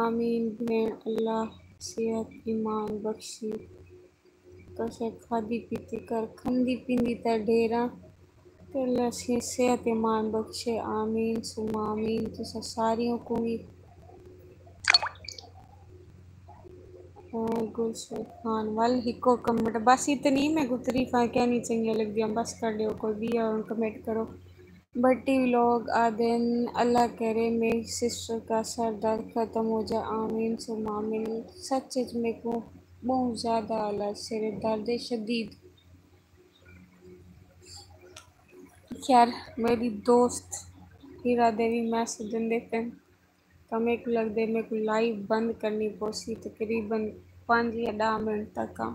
آمین بھیݨ، اللہ صحت ایمان بخشی۔ کسے کھادی پیتی کر، کھندی پیندی تاں ڈھیراں، تے اللہ سئیں صحت ایمان بخشے، آمین ثم آمین۔ تساں ساریوں کوں وی۔ اے گل شیخ خان ول ہکو کمنٹ، بس اتنی، میکوں تعریفاں کینی چنگیاں لڳدیاں، بس کر ݙیو، کوئی ٻیا کمنٹ کرو۔ بھٹی ولاگ آہدن، اللہ کرے میری سسٹر کا سر درد ختم ہو جائے، آمین ثم آمین۔ سچ اچ میکوں ٻہوں زیادہ آلا سر درد ہے، شدید۔ خیر، میݙی دوست ہیرا دیوی میسج ݙیندے پئن، تاں میکوں لڳدے میکوں لائیو بند کرݨی پوسی، تقریباً پنج یا ݙاہ منٹ تک آں۔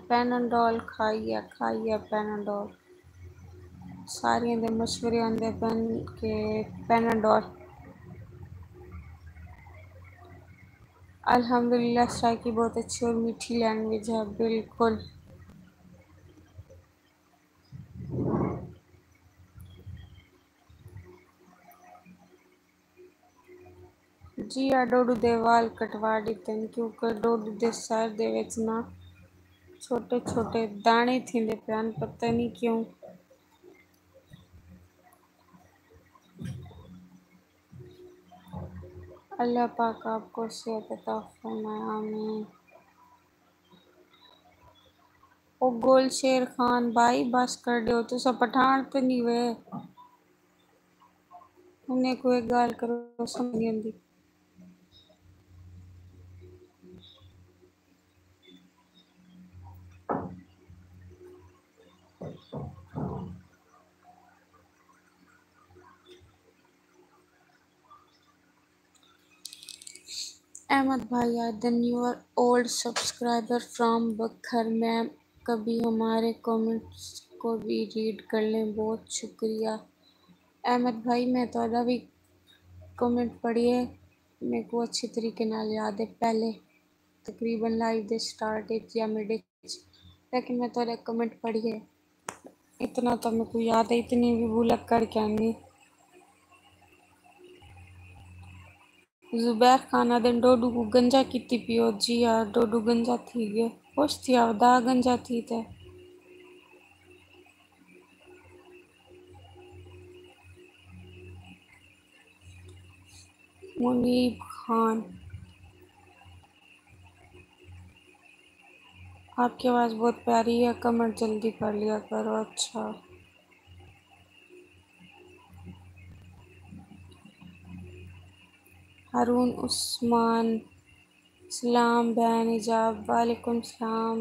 پیناڈول کھائی ہے، کھائی ہے پیناڈول۔ ساریاں دے مشورے آندے پن کہ پیناڈول۔ الحمدللہ، سرائیکی بہت اچھی اور میٹھی لینگویج ہے، بالکل۔ جی ہا، ڈوڈو دے وال کٹوا ڈتن، کیونکہ ڈوڈو دے سر دے وچ نا چھوٹے چھوٹے دانے تھیندے پئن، پتہ نہیں کیوں۔ اللہ پاک آپ کو صحت عطا فرمائے، آمین۔ او گل شیر خان بھائی، بس کر ݙیو، تساں پٹھان تے نہیں وے۔ انہیں کوئی ڳالھ کرو، سمجھ نہیں آندی۔ احمد بھائی آہدن، you are old subscriber from Bhakkar ma'am, کبھی ہمارے کمنٹس کو بھی ریڈ کر لیں، بہت شکریہ۔ احمد بھائی، میں تہاݙا وی کمنٹ پڑھیے، میکوں اچھے طریقے نال یاد ہے، پہلے تقریباً لائیو دے سٹارٹ اچ یا مڈ اچ، لیکن میں تہاݙا کمنٹ پڑھیے۔ اتنا تاں میکوں یاد ہے، اتنی وی بھلک کر کے آندی۔ زبیر خان آہدن، ڈوڈو کوں گنجا کیتی پیو؟ جی ہا، ڈوڈو گنجا تھی ڳئے، خوش تھیا، ودا گنجا تھی تے۔ منیب خان، آپ کی آواز بہت پیاری ہے، کمنٹ جلدی پڑھ لیا کرو۔ اچھا۔ ہارون عثمان، سلام بہن حجاب، وعلیکم السلام۔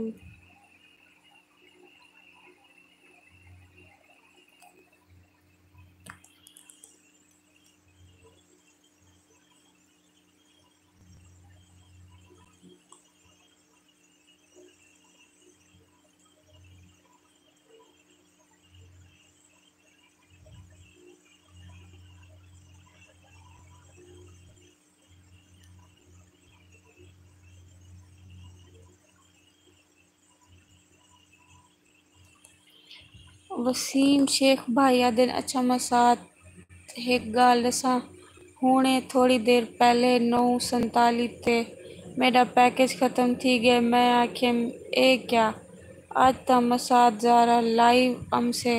وسیم شیخ بھائی آہدن، اچھا مسات، ہک ڳالھ ݙساں، ہݨے تھوڑی دیر پہلے نو سنتالی تے میݙا پیکج ختم تھی ڳئے، میں آکھیم اے کیا؟ اڄ تاں مسات زارا لائیو امسے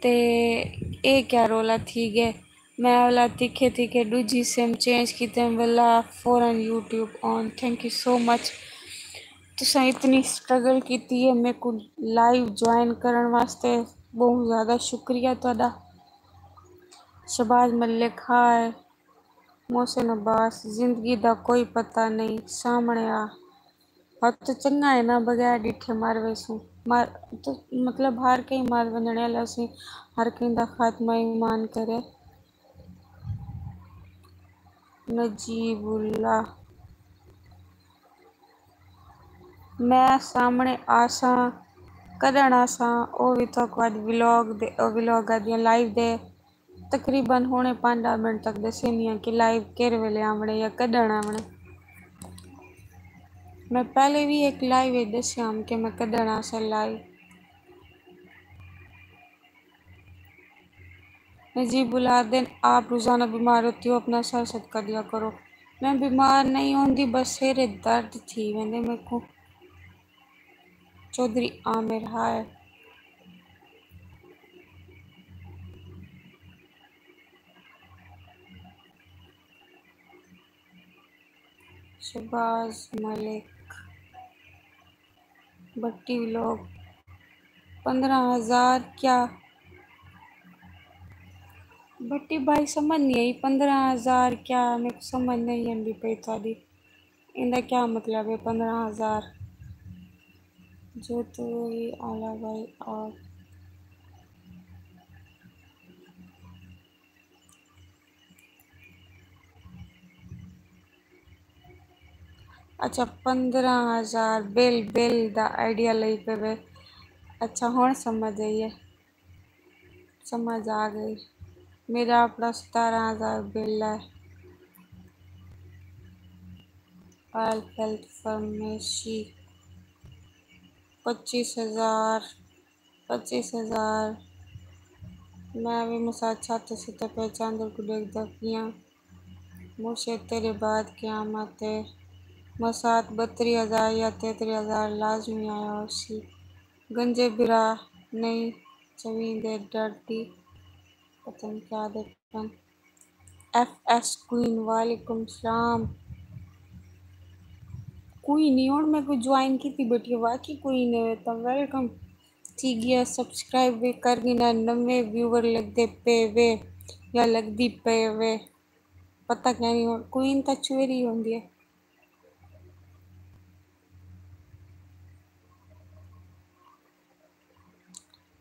تے اے کیا رولا تھی ڳئے؟ میں اولا تکھے تکھے ݙوجھی سم چینج کیتم، ولا فورا YouTube on. Think you so مچ، تساں اتنی سٹرگل کیتی ہے میکوں لائیو جوائن کرݨ واسطے، ٻہوں زیادہ شکریہ تہاݙا۔ شہباز ملک، ہائے۔ محسن عباس، زندگی دا کوئی پتہ نئیں، سامݨے آ۔ ہتھ تاں چنڳا ہے نا، بغیر ݙٹھے مر ویسوں۔ مر، تو مطلب ہر کہیں مر ونڄݨ والا سی، ہر کہیں دا خاتمہ ایمان کرے۔ نجیب اللہ، میں سامݨے آساں، کݙݨ آساں، او وی تہاکوں اڄ ولاگ دے، او ولاگ آہدیاں لائیو دے۔ تقریباً ہݨے پنج ݙاہ منٹ تک ݙسیندی ہاں کہ لائیو کیڑھے ویلے آوݨے یا کݙݨ آوݨے۔ میں پہلے وی ہک لائیو اچ ݙسیا ہم کہ میں کݙݨ آساں لائیو۔ نجیب اللہ آہدن، آپ روزانہ بیمار ہوتی ہو، اپنا سر صدقہ دیا کرو۔ میں بیمار نہیں ہوندی، بس سر درد تھی ویندے میکوں۔ چوہدری عامر، ہائے۔ شہباز ملک، بھٹی ولاگ، پندرہ ہزار کیا؟ بھٹی بھائی، سمجھ نہیں آئی، پندرہ ہزار کیا؟ میکوں سمجھ نہیں آندی پئی تہاݙی۔ ایندا کیا مطلب ہے پندرہ ہزار؟ جو تو ہی آلا بھائی آپ۔ اچھا، پندرہ ہزار بل، بل دا آئیڈیا لئی پے وے۔ اچھا، ہݨ سمجھ آئی ہے، سمجھ آ گئی۔ میرا اپنا ستارہ ہزار بل ہے۔ آئل ہیلتھ فارمیسی پچیس ہزار، پچیس ہزار۔ میں بھی مساج چھت ستے پہ چاندر کو ڈیکھدا پیاں۔ موشے تیرے بعد قیامت ہے۔ مسات بتری ہزار یا تیتری ہزار لازمی آیا ہوسی۔ گنجے بھرا نہیں چویندے ڈاڈی۔ پتہ نہیں کیا دے پن۔ ایف ایس کوئین، وعلیکم السلام۔ کوئی نہیں، ہݨ میں کوئی جوائن کیتی بیٹھی ہے، واقعی کوئی نہیں ہوئے تاں ویلکم تھی ڳیا، سبسکرائب وی کر گھنا، نویں ویور لڳدے پئے وے یا لڳدی پئے وے، پتہ کائنی، ہݨ کوئین تاں چویری ہوندی ہے۔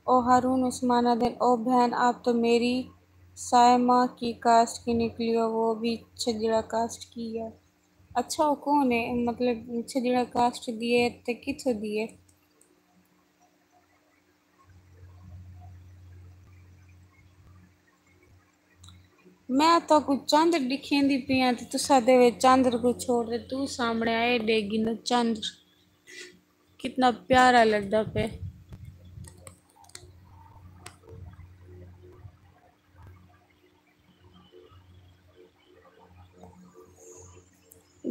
او ہارون عثمان آہدن، او بہن آپ تو میری صائمہ کی کاسٹ کی نکلی ہو، وہ بھی چھجڑا کاسٹ کی ہے۔ اچھا، او کون ہے؟ مطلب چھجڑا کاسٹ دی ہے تے کتھوں دی ہے؟ میں تہاکوں چندر ݙکھیندی پئی آں تے تساں دے وچ چندر کوں چھوڑ تے توں سامݨے آئے ݙیکھ گھنو چندر۔ کتنا پیارا لڳدا پئے۔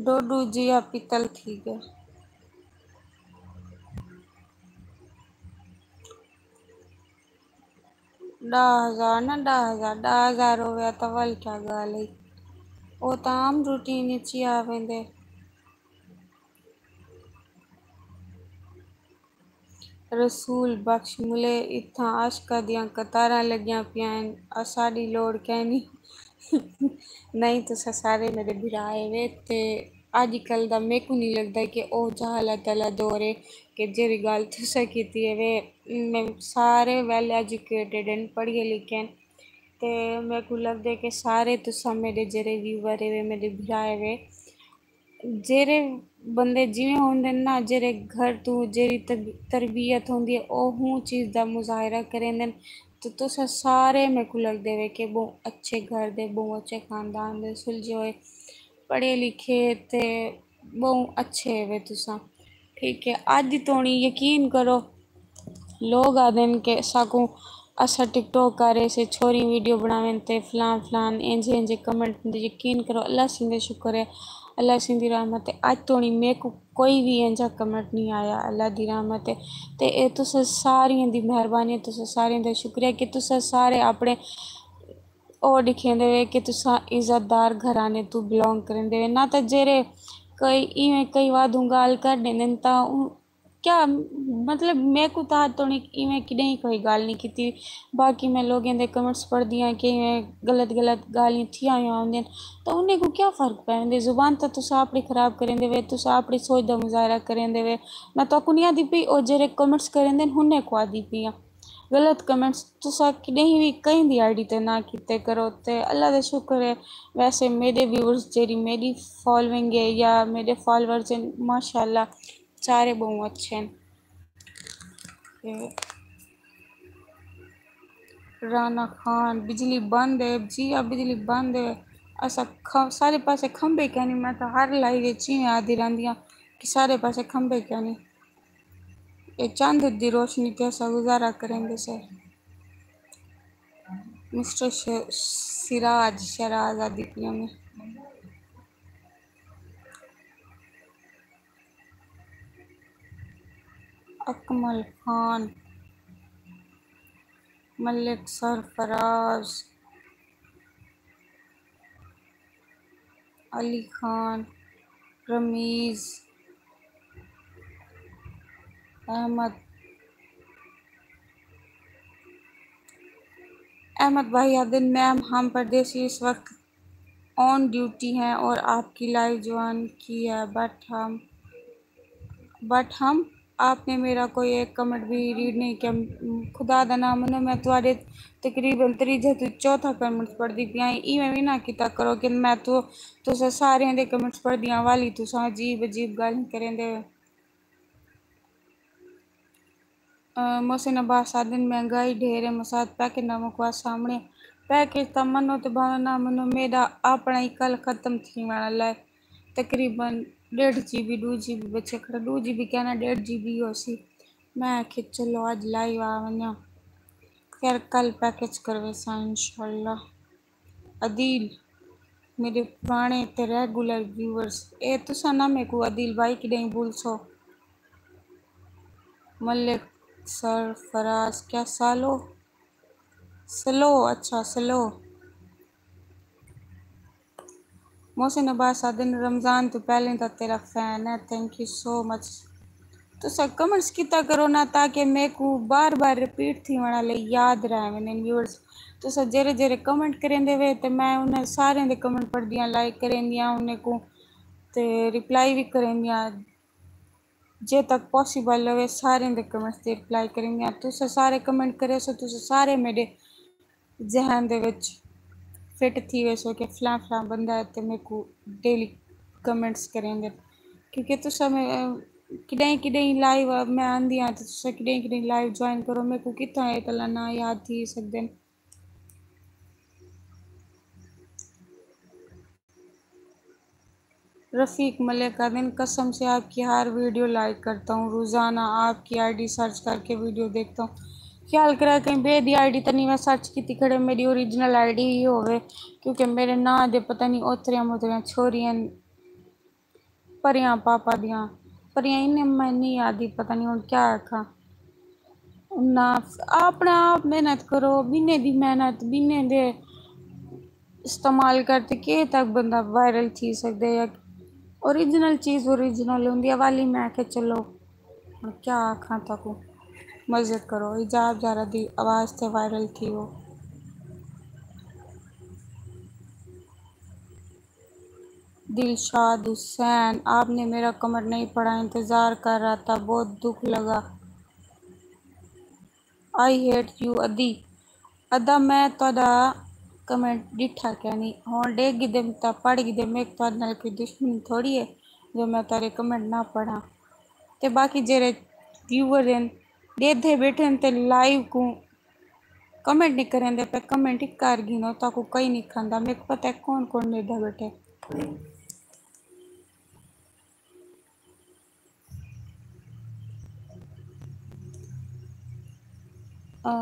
ڈوڈو جیا پتل تھی ڳئے۔ ݙاہ ہزار نہ، ݙاہ ہزار، ݙاہ ہزار ہووے تاں ول کیا ڳالھ ہئی، او تاں عام روٹین اچ ہی آ ویندے۔ رسول بخش ملے، اتھاں عاشقاں دیاں قطاراں لڳیاں پیاں ہن، اساݙی لوڑ کائنی۔ نہیں، تساں سارے میݙے بھرا ہیوے تے اڄ کل دا میکوں نہیں لڳدا کہ او جہاں اللہ تعالیٰ دور ہے کہ جیڑھی ڳالھ تساں کیتی ہیوے، میں سارے ویل ایجوکیٹڈ ہن، پڑھے لکھے ہن، تے میکوں لڳدے کہ سارے تساں میݙے جیڑھے ویور ہیوے، میݙے بھرا ہیوے، جیڑھے بندے جیویں ہوندن نا، جیڑھے گھر توں جیڑھی ترب-، تربیت ہوندی ہے، او ہوں چیز دا مظاہرہ کریندن۔ تے تساں سارے میکوں لڳدے وے کہ ٻہوں اچھے گھر دے، ٻہوں اچھے خاندان دے، سلجھے ہوئے، پڑھے لکھے تے ٻہوں اچھے وے تساں۔ ٹھیک ہے، اڄ توڑی یقین کرو، لوگ آہدن کہ ساکوں، اساں ٹک ٹاک کر رہے سے، چھوری ویڈیو بݨاون تے فلان فلان، اینجھے اینجھے کمنٹ ہوندے۔ یقین کرو، اللہ سیندے شکر ہے، اللہ سیندی رحمت ہے، اڄ توڑی میکوں کوئی وی اینجھا کمنٹ نہیں آیا، اللہ دی رحمت ہے۔ تے اے تساں ساریاں دی مہربانی ہے، تساں ساریاں دا شکریہ کہ تساں سارے اپݨے او ݙکھیندے وے کہ تساں عزت دار گھرانے توں بلانگ کریندے وے، نہ تاں جیڑھے کئی ایویں کئی وادھوں ڳالھ کر ݙیندن تاں اوں کیا، مطلب، میکوں تاں اڄ توڑی ایویں کݙہیں کوئی ڳالھ نہیں کیتی۔ باقی میں لوگیں دے کمنٹس پڑھدی ہاں کہ ایویں غلط غلط ڳالھیں تھیاں ہویاں ہوندین، تاں انہیں کوں کیا فرق پوندے؟ زبان تاں تساں اپݨی خراب کریندے وے، تساں اپݨی سوچ دا مظاہرہ کریندے وے۔ میں تہاکوں نہیں آہدی پئی، او جیڑھے کمنٹس کریندن، انہیں کوں آہدی پئی آں۔ غلط کمنٹس تساں کݙہیں وی کہیں دی آئی ڈی تے نہ کیتے کرو۔ تے اللہ دا شکر ہے، ویسے میݙے ویورز، جیڑھی میݙی فالوئنگ ہے یا میݙے فالوورز ہن، ماشاءاللہ، سارے ٻہوں اچھے ہن۔ تے رانا خان، بجلی بند ہے؟ جی ہا، بجلی بند ہے۔ اساں کھ-، سارے پاسے کھمبے کینی، میں تاں ہر لائیو وچ ایویں آہدی رہندی ہاں کہ سارے پاسے کھمبے کینی۔ اے چندر دی روشنی تے اساں گزارا کریندے سے۔ مسٹر ش-، سراج، شہراز آہدی پئی ہاں میں۔ اکمل خان، ملک سرفراز، علی خان، رمیز، احمد، احمد بھائی آہدن، میم، ہم پردیسی اس وقت آن ڈیوٹی ہیں اور آپ کی لائیو جوائن کی ہے، بٹ ہم بٹ ہم آپ نے میرا کوئی ایک کمنٹ بھی ریڈ نہیں کیا۔ خدا دا نام منو، میں تہاݙے تقریباً تریجھے تے چوتھا کمنٹس پڑھدی پئی ہاں۔ ایویں وی نہ کیتا کرو کہ میں تو تساں سارے دے کمنٹس پڑھدی ہاں، والی تساں عجیب عجیب ڳالھیں کریندے ہو۔ محسن عباس آہدن، مہنگائی ڈھیر ہے، مسات پیکج نہ مکوا سامنے۔ پیکج تاں منو تے بھاویں نہ منو، میݙا اپݨا ہی کل ختم تھیوݨ والا ہے۔ تقریباً ݙیڈھ جی بی، ݙو جی بی بچے کھڑا، ݙو جی بی کہنا، ݙیڈھ جی بی ہوسی۔ میں آکھیا چلو اڄ لائیو آ ونڄاں، خیر کل پیکج کرویساں انشاءاللہ۔ عدیل، میݙے پراݨے تے ریگولر ویورز، اے تساں نہ میکوں عدیل بھائی کݙہیں بھلسو۔ ملک سرفراز، کیا سالو؟ سلو، اچھا سلو۔ محسن عباس آہدن، رمضان توں پہلے دا تیرا فین ہے، تھینک یو سو مچ۔ تساں کمنٹس کیتا کرو نا، تاکہ میکوں بار بار ریپیٹ تھیوݨ والے یاد رہ ونڄن ویورز۔ تساں جیڑھے جیڑھے کمنٹ کریندے وے تے میں انہاں سارے دے کمنٹ پڑھدیاں، لائک کریندیاں انہیں کوں تے رپلائی وی کریندیاں۔ جے تک پاسیبل ہووے سارے دے کمنٹس تے رپلائی کریندیاں۔ تساں سارے کمنٹ کریسو، تساں سارے میݙے ذہن دے وچ فٹ تھی ویسو کہ فلاں فلاں بندہ ہے تے میکوں ڈیلی کمنٹس کریندے۔ کیونکہ تساں میں کݙہیں کݙہیں لائیو میں آندی ہاں تے تساں کݙہیں کݙہیں لائیو جوائن کرو، میکوں کتھاں اے تلا نہ یاد تھی سڳدن۔ رفیق ملک آہدن، قسم سے آپ کی ہر ویڈیو لائک کرتا ہوں، روزانہ آپ کی آئی ڈی سرچ کر کے ویڈیو دیکھتا ہوں۔ خیال کرا کہیں ٻئے دی آئی ڈی تاں نہیں میں سرچ کیتی کھڑے، میری اوریجنل آئی ڈی ہی ہووے، کیونکہ میرے ناں دے پتہ نہیں اوتریاں موتریاں چھوریاں پریاں پاپا دیاں، پریاں انہیں میں نہیں آدھی، پتہ نہیں ہن کیا آکھاں۔ نہ، اپݨا آپ محنت کرو، ٻنہیں دی محنت، ٻنہیں دے استعمال کر تے کہیں تک بندہ وائرل تھی سڳدے۔ یا اوریجنل چیز اوریجنل ہوندی ہے۔ والی میں آکھیا چلو ہݨ کیا آکھاں تہاکوں، مزے کرو، حجاب زہرا دی آواز تے وائرل تھیوو۔ دلشاد حسین، آپ نے میرا کمنٹ نہیں پڑھا، انتظار کر رہا تھا، بہت دکھ لگا۔ آئی ہیٹ یو ادی۔ ادا میں تہاݙا کمنٹ ݙٹھا کینی، ہݨ ݙیکھ گھدے تاں پڑھ گھدے، میک تہاݙے نال کوئی دشمنی تھوڑی ہے جو میں تہاݙے کمنٹ نہ پڑھاں۔ تے باقی جیڑھے ویور ہن ݙیدھے ٻیٹھن تے لائیو کوں کمنٹ نہیں کریندے پئے، کمنٹ ہی کر گھنو، تہاکوں کئی نہیں کھاندا، میکوں پتہ ہے کون کون ݙیدھا ٻیٹھے۔ آ،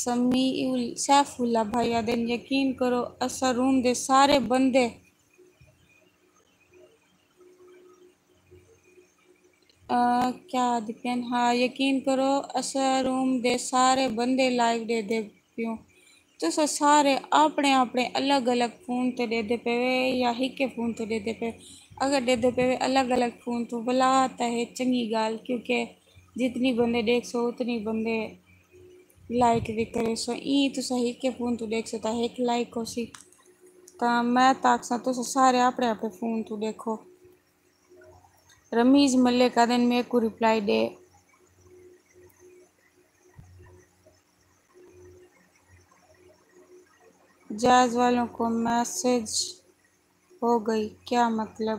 سمیع ال-، سیف اللہ بھائی آہدن، یقین کرو اساں روم دے سارے بندے، آ، کیا آہدی پئن؟ ہاں، یقین کرو اساں روم دے سارے بندے لائیو ݙیدھے پیوں۔ تساں سارے اپݨے اپݨے الگ الگ فون تے ݙیدھے پئے وے یا ہکے فون تے ݙیدھے پئے؟ اگر ݙیدھے پئے وے الگ الگ فون توں ولا تاں ہے چنڳی ڳالھ، کیونکہ جتنی بندے ݙیکھسو اتنی بندے لائک وی کریسو۔ ایں تساں ہکے فون توں ݙیکھسو تاں ہک لائک ہوسی۔ تاں میں تاں آکھساں تساں سارے اپݨے اپݨے فون توں ݙیکھو۔ رمیز ملک آہدن میکوں رپلائی ݙے۔ جائز والوں کو میسج ہو گئی، کیا مطلب؟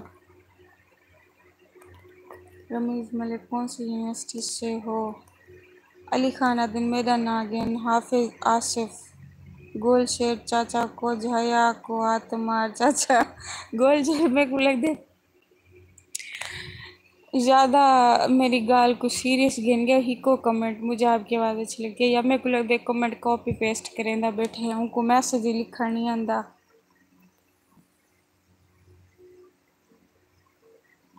رمیز ملک کون سی یونیورسٹی سے ہو؟ علی خان آہدن میݙا ناں گھن حافظ آصف۔ گول شیر چاچا کجھ حیا کوں ہتھ مار چاچا۔ گول شیر میکوں لڳدے زیادہ میݙی ڳالھ کوں سیریس گھن ڳئے، ہکو کمنٹ مجھے آپ کی آواز اچھی لگتی ہے، یا میکوں لڳدے کمنٹ کاپی پیسٹ کریندا ٻیٹھے، اونکوں میسج ہی لکھݨ نہیں آندا۔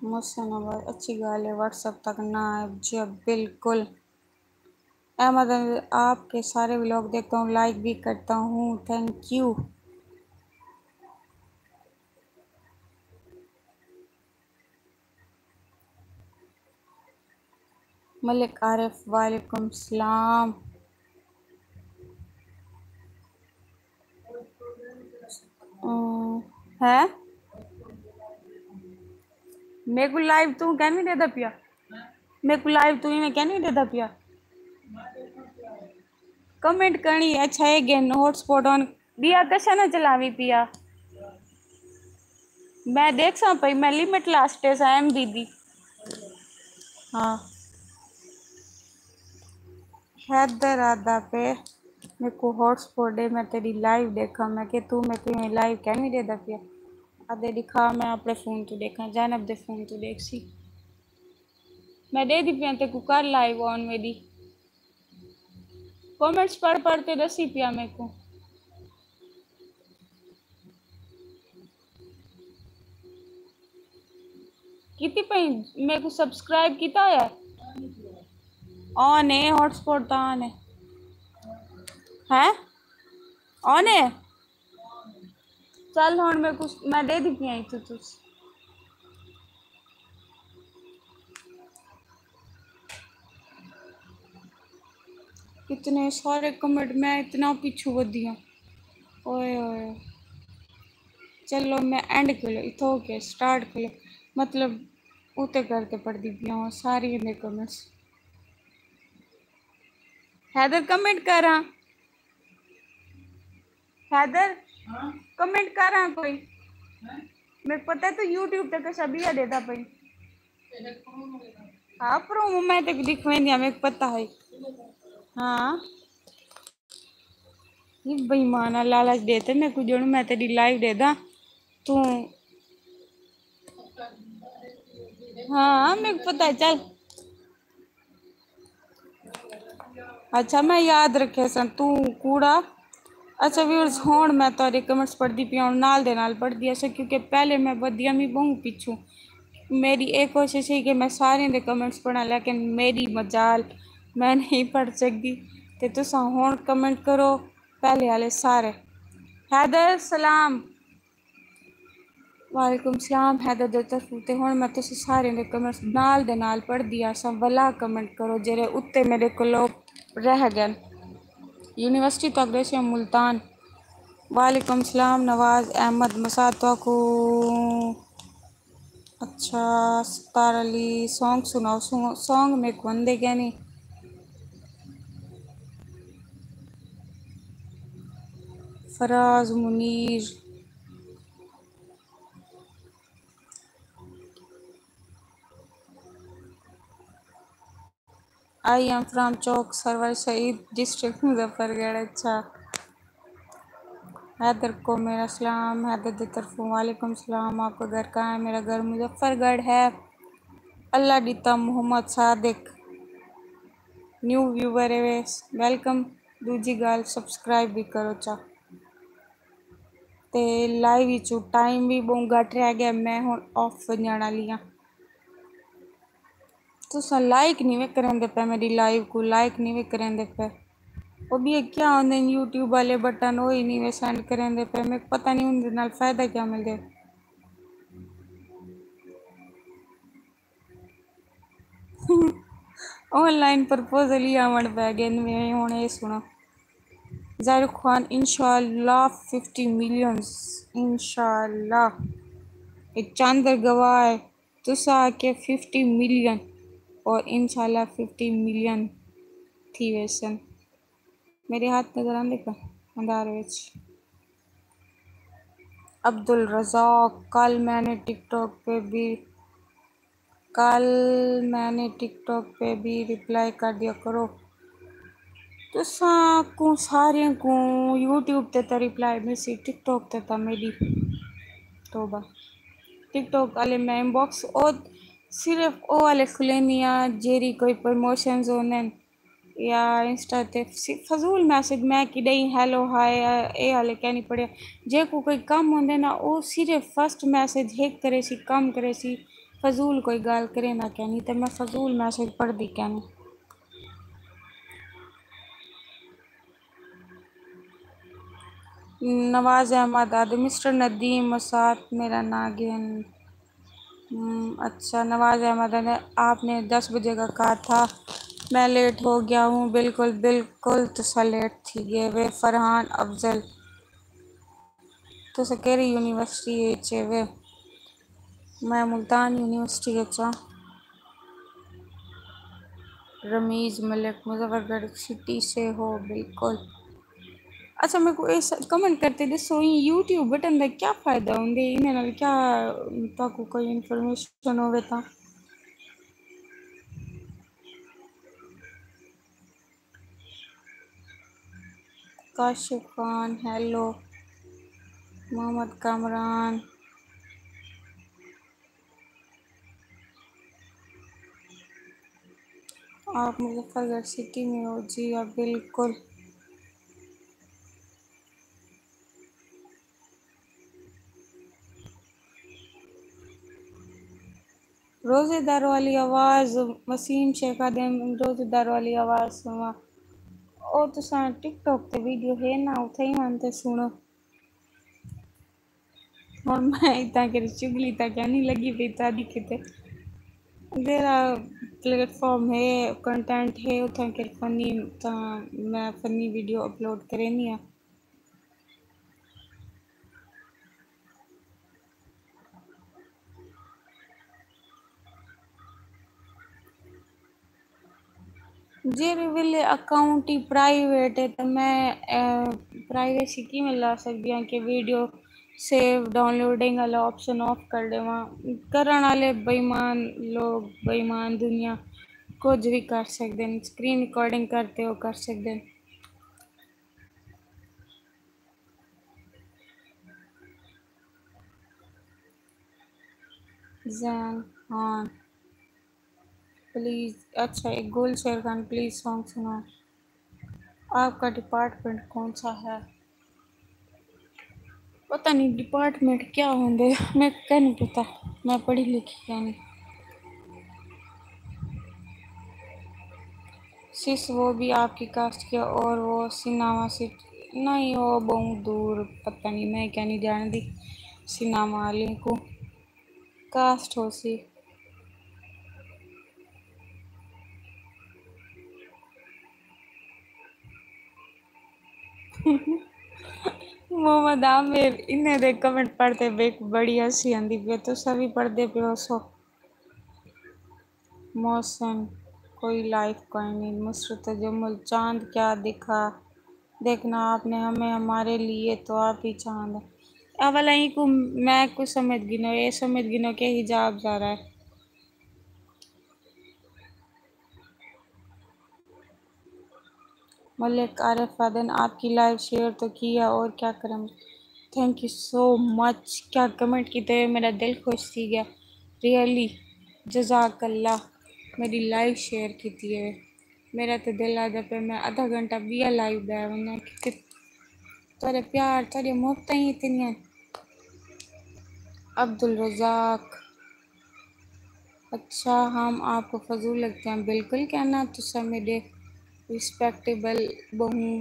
محسن عباس، اچھی ڳالھ ہے، واٹس ایپ تک نہ آئے۔ جی بالکل۔ احمد، آپ کے سارے ولاگ دیکھتا ہوں، لائک بھی کرتا ہوں، تھینک یو۔ ملک عارف، وعلیکم السلام۔ ام، ہے؟ میرے کو لائیو تو کہنی ڈیدا پیا؟ میرے کو لائیو تو میں کہنی ڈیدا پیا؟ کمنٹ کرنی اچھا ہے گن ہاٹ سپاٹ آن۔ بیا کشا نہ چلاوی پیا؟ میں دیکھ سا پئی، میں لمٹ لاسٹ ہے سا ایم بی دی۔ ہاں۔ حیدر آدا پہ میرے کو ہاٹ سپاٹ دے، میں تیری لائیو دیکھاں۔ میں کہ تو میں تیری لائیو کہنی ڈیدا پیا؟ آدھے دکھا، میں اپنے فون تو دیکھاں، زینب دے فون تو دیکھ سی۔ میں دے دی پیا تے کو کر لائیو آن میری۔ کمنٹس پڑھ پڑھ تے دسی پیا میرے کو۔ کیتی پئی؟ میرے کو سبسکرائب کیتا ہویا ہے؟ آن ہے، ہاٹ سپاٹ تاں آن ہے۔ ہیں؟ آن ہے؟ چل ہن میرے کو، میں دے دی پئی تو تس۔ کتنے سارے کمنٹ، میں اتنا پچھو ودی ہاں۔ اوئے ہوئے۔ چلو میں اینڈ کرو، اتھوں کے سٹارٹ کرو، مطلب اتے کر تے پڑھدی پئی ہاں سارے دے کمنٹس۔ حیدر کمنٹ کراں؟ حیدر، کمنٹ کراں کوئی؟ میرے پتہ ہے تو یوٹیوب تے کسا بیا ڈیدا پئی۔ ہاں، پرومو میں تے دکھویندی ہاں، میرے پتہ ہے۔ ہاں۔ یہ بے ایمان آ، لالچ ڈے تے میرے کو جنوں میں تیری لائیو ڈیدا۔ تو ہاں، میرے کو پتہ ہے، چل۔ اچھا، میں یاد رکھے سن، تو کوڑا۔ اچھا ویورز، ہن میں تہاڈے کمنٹس پڑھدی پئی ہاں، نال دے نال پڑھدی ہاں، کیونکہ پہلے میں ودی ہاں، میں بہوں پچھوں۔ میری اے کوشش ہے کہ میں سارے دے کمنٹس پڑھاں، لیکن میری مجال، میں نہیں پڑھ سکدی۔ تے تساں ہن کمنٹ کرو، پہلے والے سارے۔ حیدر سلام۔ وعلیکم السلام حیدر دے طرفوں۔ تے ہن میں تساں سارے دے کمنٹس نال دے نال پڑھدی آساں، ولا کمنٹ کرو جیڑھے اتے میرے کولوں رہ گئن۔ یونیورسٹی تو اگریشیا ملتان۔ وعلیکم السلام نواز احمد مساد، تہاکوں۔ اچھا، ستار علی، سانگ سناؤ۔ سو-، سانگ میکوں آندے کینی۔ فراز منیر۔ آئی ایم فرام چوک سرور شہید، ڈسٹرکٹ مظفر گڑھ۔ اچھا، حیدر کو میرا سلام۔ حیدر دی طرفوں وعلیکم السلام۔ آپ کا گھر کہاں ہے؟ میرا گھر مظفر گڑھ ہے۔ اللہ ڈیتا محمد صادق، نیو ویور ہے، ویلکم۔ دوجی گال سبسکرائب بھی کرو چا۔ تے لائیو وچوں ٹائم بھی بہوں گھٹ رہ گیا، میں ہن آف ونجن والی ہاں۔ تساں لائک نہیں وے کریندے پے، میری لائیو کو لائک نہیں وے کریندے پے۔ او بھی کیا ہوندے نے یوٹیوب والے بٹن، او ہی نہیں وے سینڈ کریندے پے۔ میکوں پتہ نہیں اوندے نال فائدہ کیا ملدے۔ آن لائن پرپوزل ہی آوݨ پئے ڳئے، میں ہݨ اے سݨاں۔ ظاہر خان، انشاءاللہ ففٹی ملینز، انشاءاللہ۔ اے چندر گواہ ہے، تساں آکھے ففٹی ملین، اور انشاءاللہ ففٹی ملین تھی ویسن۔ میرے ہاتھ نظر آندے پئے اندھار وچ۔ عبدالرزاق، کل میں نے ٹک ٹاک پہ بھی، کل میں نے ٹک ٹاک پہ بھی رپلائی کر دیا کرو۔ تساں کوں ساریں کوں یوٹیوب تے تاں رپلائی ملسی، ٹک ٹاک تے تاں میݙی توبہ۔ ٹک ٹاک والے میں انباکس او صرف او والے کھلیندی ہاں جیڑھی کوئی پروموشنز ہوندن۔ یا انسٹا تے سی-، فضول میسج میں کݙہیں ہیلو ہائے اے ہالے کینی پڑھیا۔ جیکوں کوئی کم ہوندے نا، او صرف فرسٹ میسج ہک کریسی، کم کریسی، فضول کوئی ڳالھ کریندا کینی، تے میں فضول میسج پڑھدی کینی۔ نواز احمد آدھے، مسٹر ندیم مسات میرا ناں گھن۔ ہم، اچھا، نواز احمد نے، آپ نے دس بجے کا کہا تھا، میں لیٹ ہو گیا ہوں۔ بالکل، بالکل تساں لیٹ تھی ڳئے وے۔ فرحان افضل، تساں کیڑھی یونیورسٹی اچ ہیوے؟ میں ملتان یونیورسٹی اچ ہاں۔ رمیز ملک، مظفر گڑھ سٹی سے ہو؟ بالکل۔ اچھا، میکوں اے کمنٹ کر تے ݙسو، ایں یوٹیوب بٹن دا کیا فائدہ ہوندے؟ انہاں نال کیا تہاکوں کوئی انفارمیشن ہووے تاں؟ کاشف خان، ہیلو۔ محمد کامران، آپ مظفر گڑھ سٹی میں ہو؟ جی ہاں، بالکل۔ روزے دار والی آواز۔ وسیم شیخ آہدے، روزے دار والی آواز سنواں۔ او تساں ٹک ٹاک تے ویڈیو ہے نا، اتھے ہی ون تے سنو۔ ہݨ میں اتھاں کر چگلی تاں کینی لڳی پئی تہاݙی کیتے۔ جیڑھا پلیٹ فارم ہے، کنٹینٹ ہے، اتھاں کر فنی، تاں میں فنی ویڈیو اپلوڈ کریندی ہاں۔ جیڑھے ویلے اکاؤنٹ ہی پرائیویٹ ہے تاں میں پرائیویسی کیویں لا سڳدی ہاں کہ ویڈیو سیو ڈاؤن لوڈنگ والا آپشن آف کر ݙیواں؟ کرݨ والے بے ایمان لوگ، بے ایمان دنیا کجھ وی کر سڳدن، اسکرین ریکارڈنگ کر تے او کر سڳدن۔ زین خان پلیز، اچھا، ایک گل شیر خان پلیز سانگ سناؤ۔ آپ کا ڈپارٹمنٹ کون سا ہے؟ پتہ نہیں ڈپارٹمنٹ کیا ہوندے، میں کہیں نہیں پتہ، میں پڑھی لکھی کیا نہیں۔ سس، وہ بھی آپ کی کاسٹ کے؟ اور وہ سناوا سٹی؟ نہیں، وہ بہت دور، پتہ نہیں، میں کیا نہیں جانتی سناوا والے کو۔ کاسٹ ہو سی۔ محمد عامر، انہیں دے کمنٹ پڑھ تے میکوں بڑی ہنسی آندی پئی، تساں وی پڑھدے پیو سو۔ محسن، کوئی لائف کوئی نہیں۔ مصر تجمل، چاند کیا دکھا، دیکھنا آپ نے ہمیں، ہمارے لیے تو آپ ہی چاند ہے۔ اولا ایں کو میں کو سمجھ گنو، اے سمجھ گنو کہ حجاب زارا ہے۔ ملک عارف آہدن، آپ کی لائیو شیئر تو کی ہے، اور کیا کرم۔ تھینک یو سو مچ، کیا کمنٹ کیتے ہوئے، میرا دل خوش تھی گیا، ریئلی، جزاک اللہ، میری لائیو شیئر کیتی ہے۔ میرا تے دل آہدا پئے میں ادھا گھنٹہ ٻیا لائیو ٻہہ ونڄاں، کیونکہ تہاݙے پیار، تہاݙیاں محبتاں ہی اتنیاں۔ عبدالرزاق، اچھا، ہم آپ کو فضول لگتے ہیں؟ بالکل کہنا، تساں میݙے ریسپیکٹیبل، ٻہوں،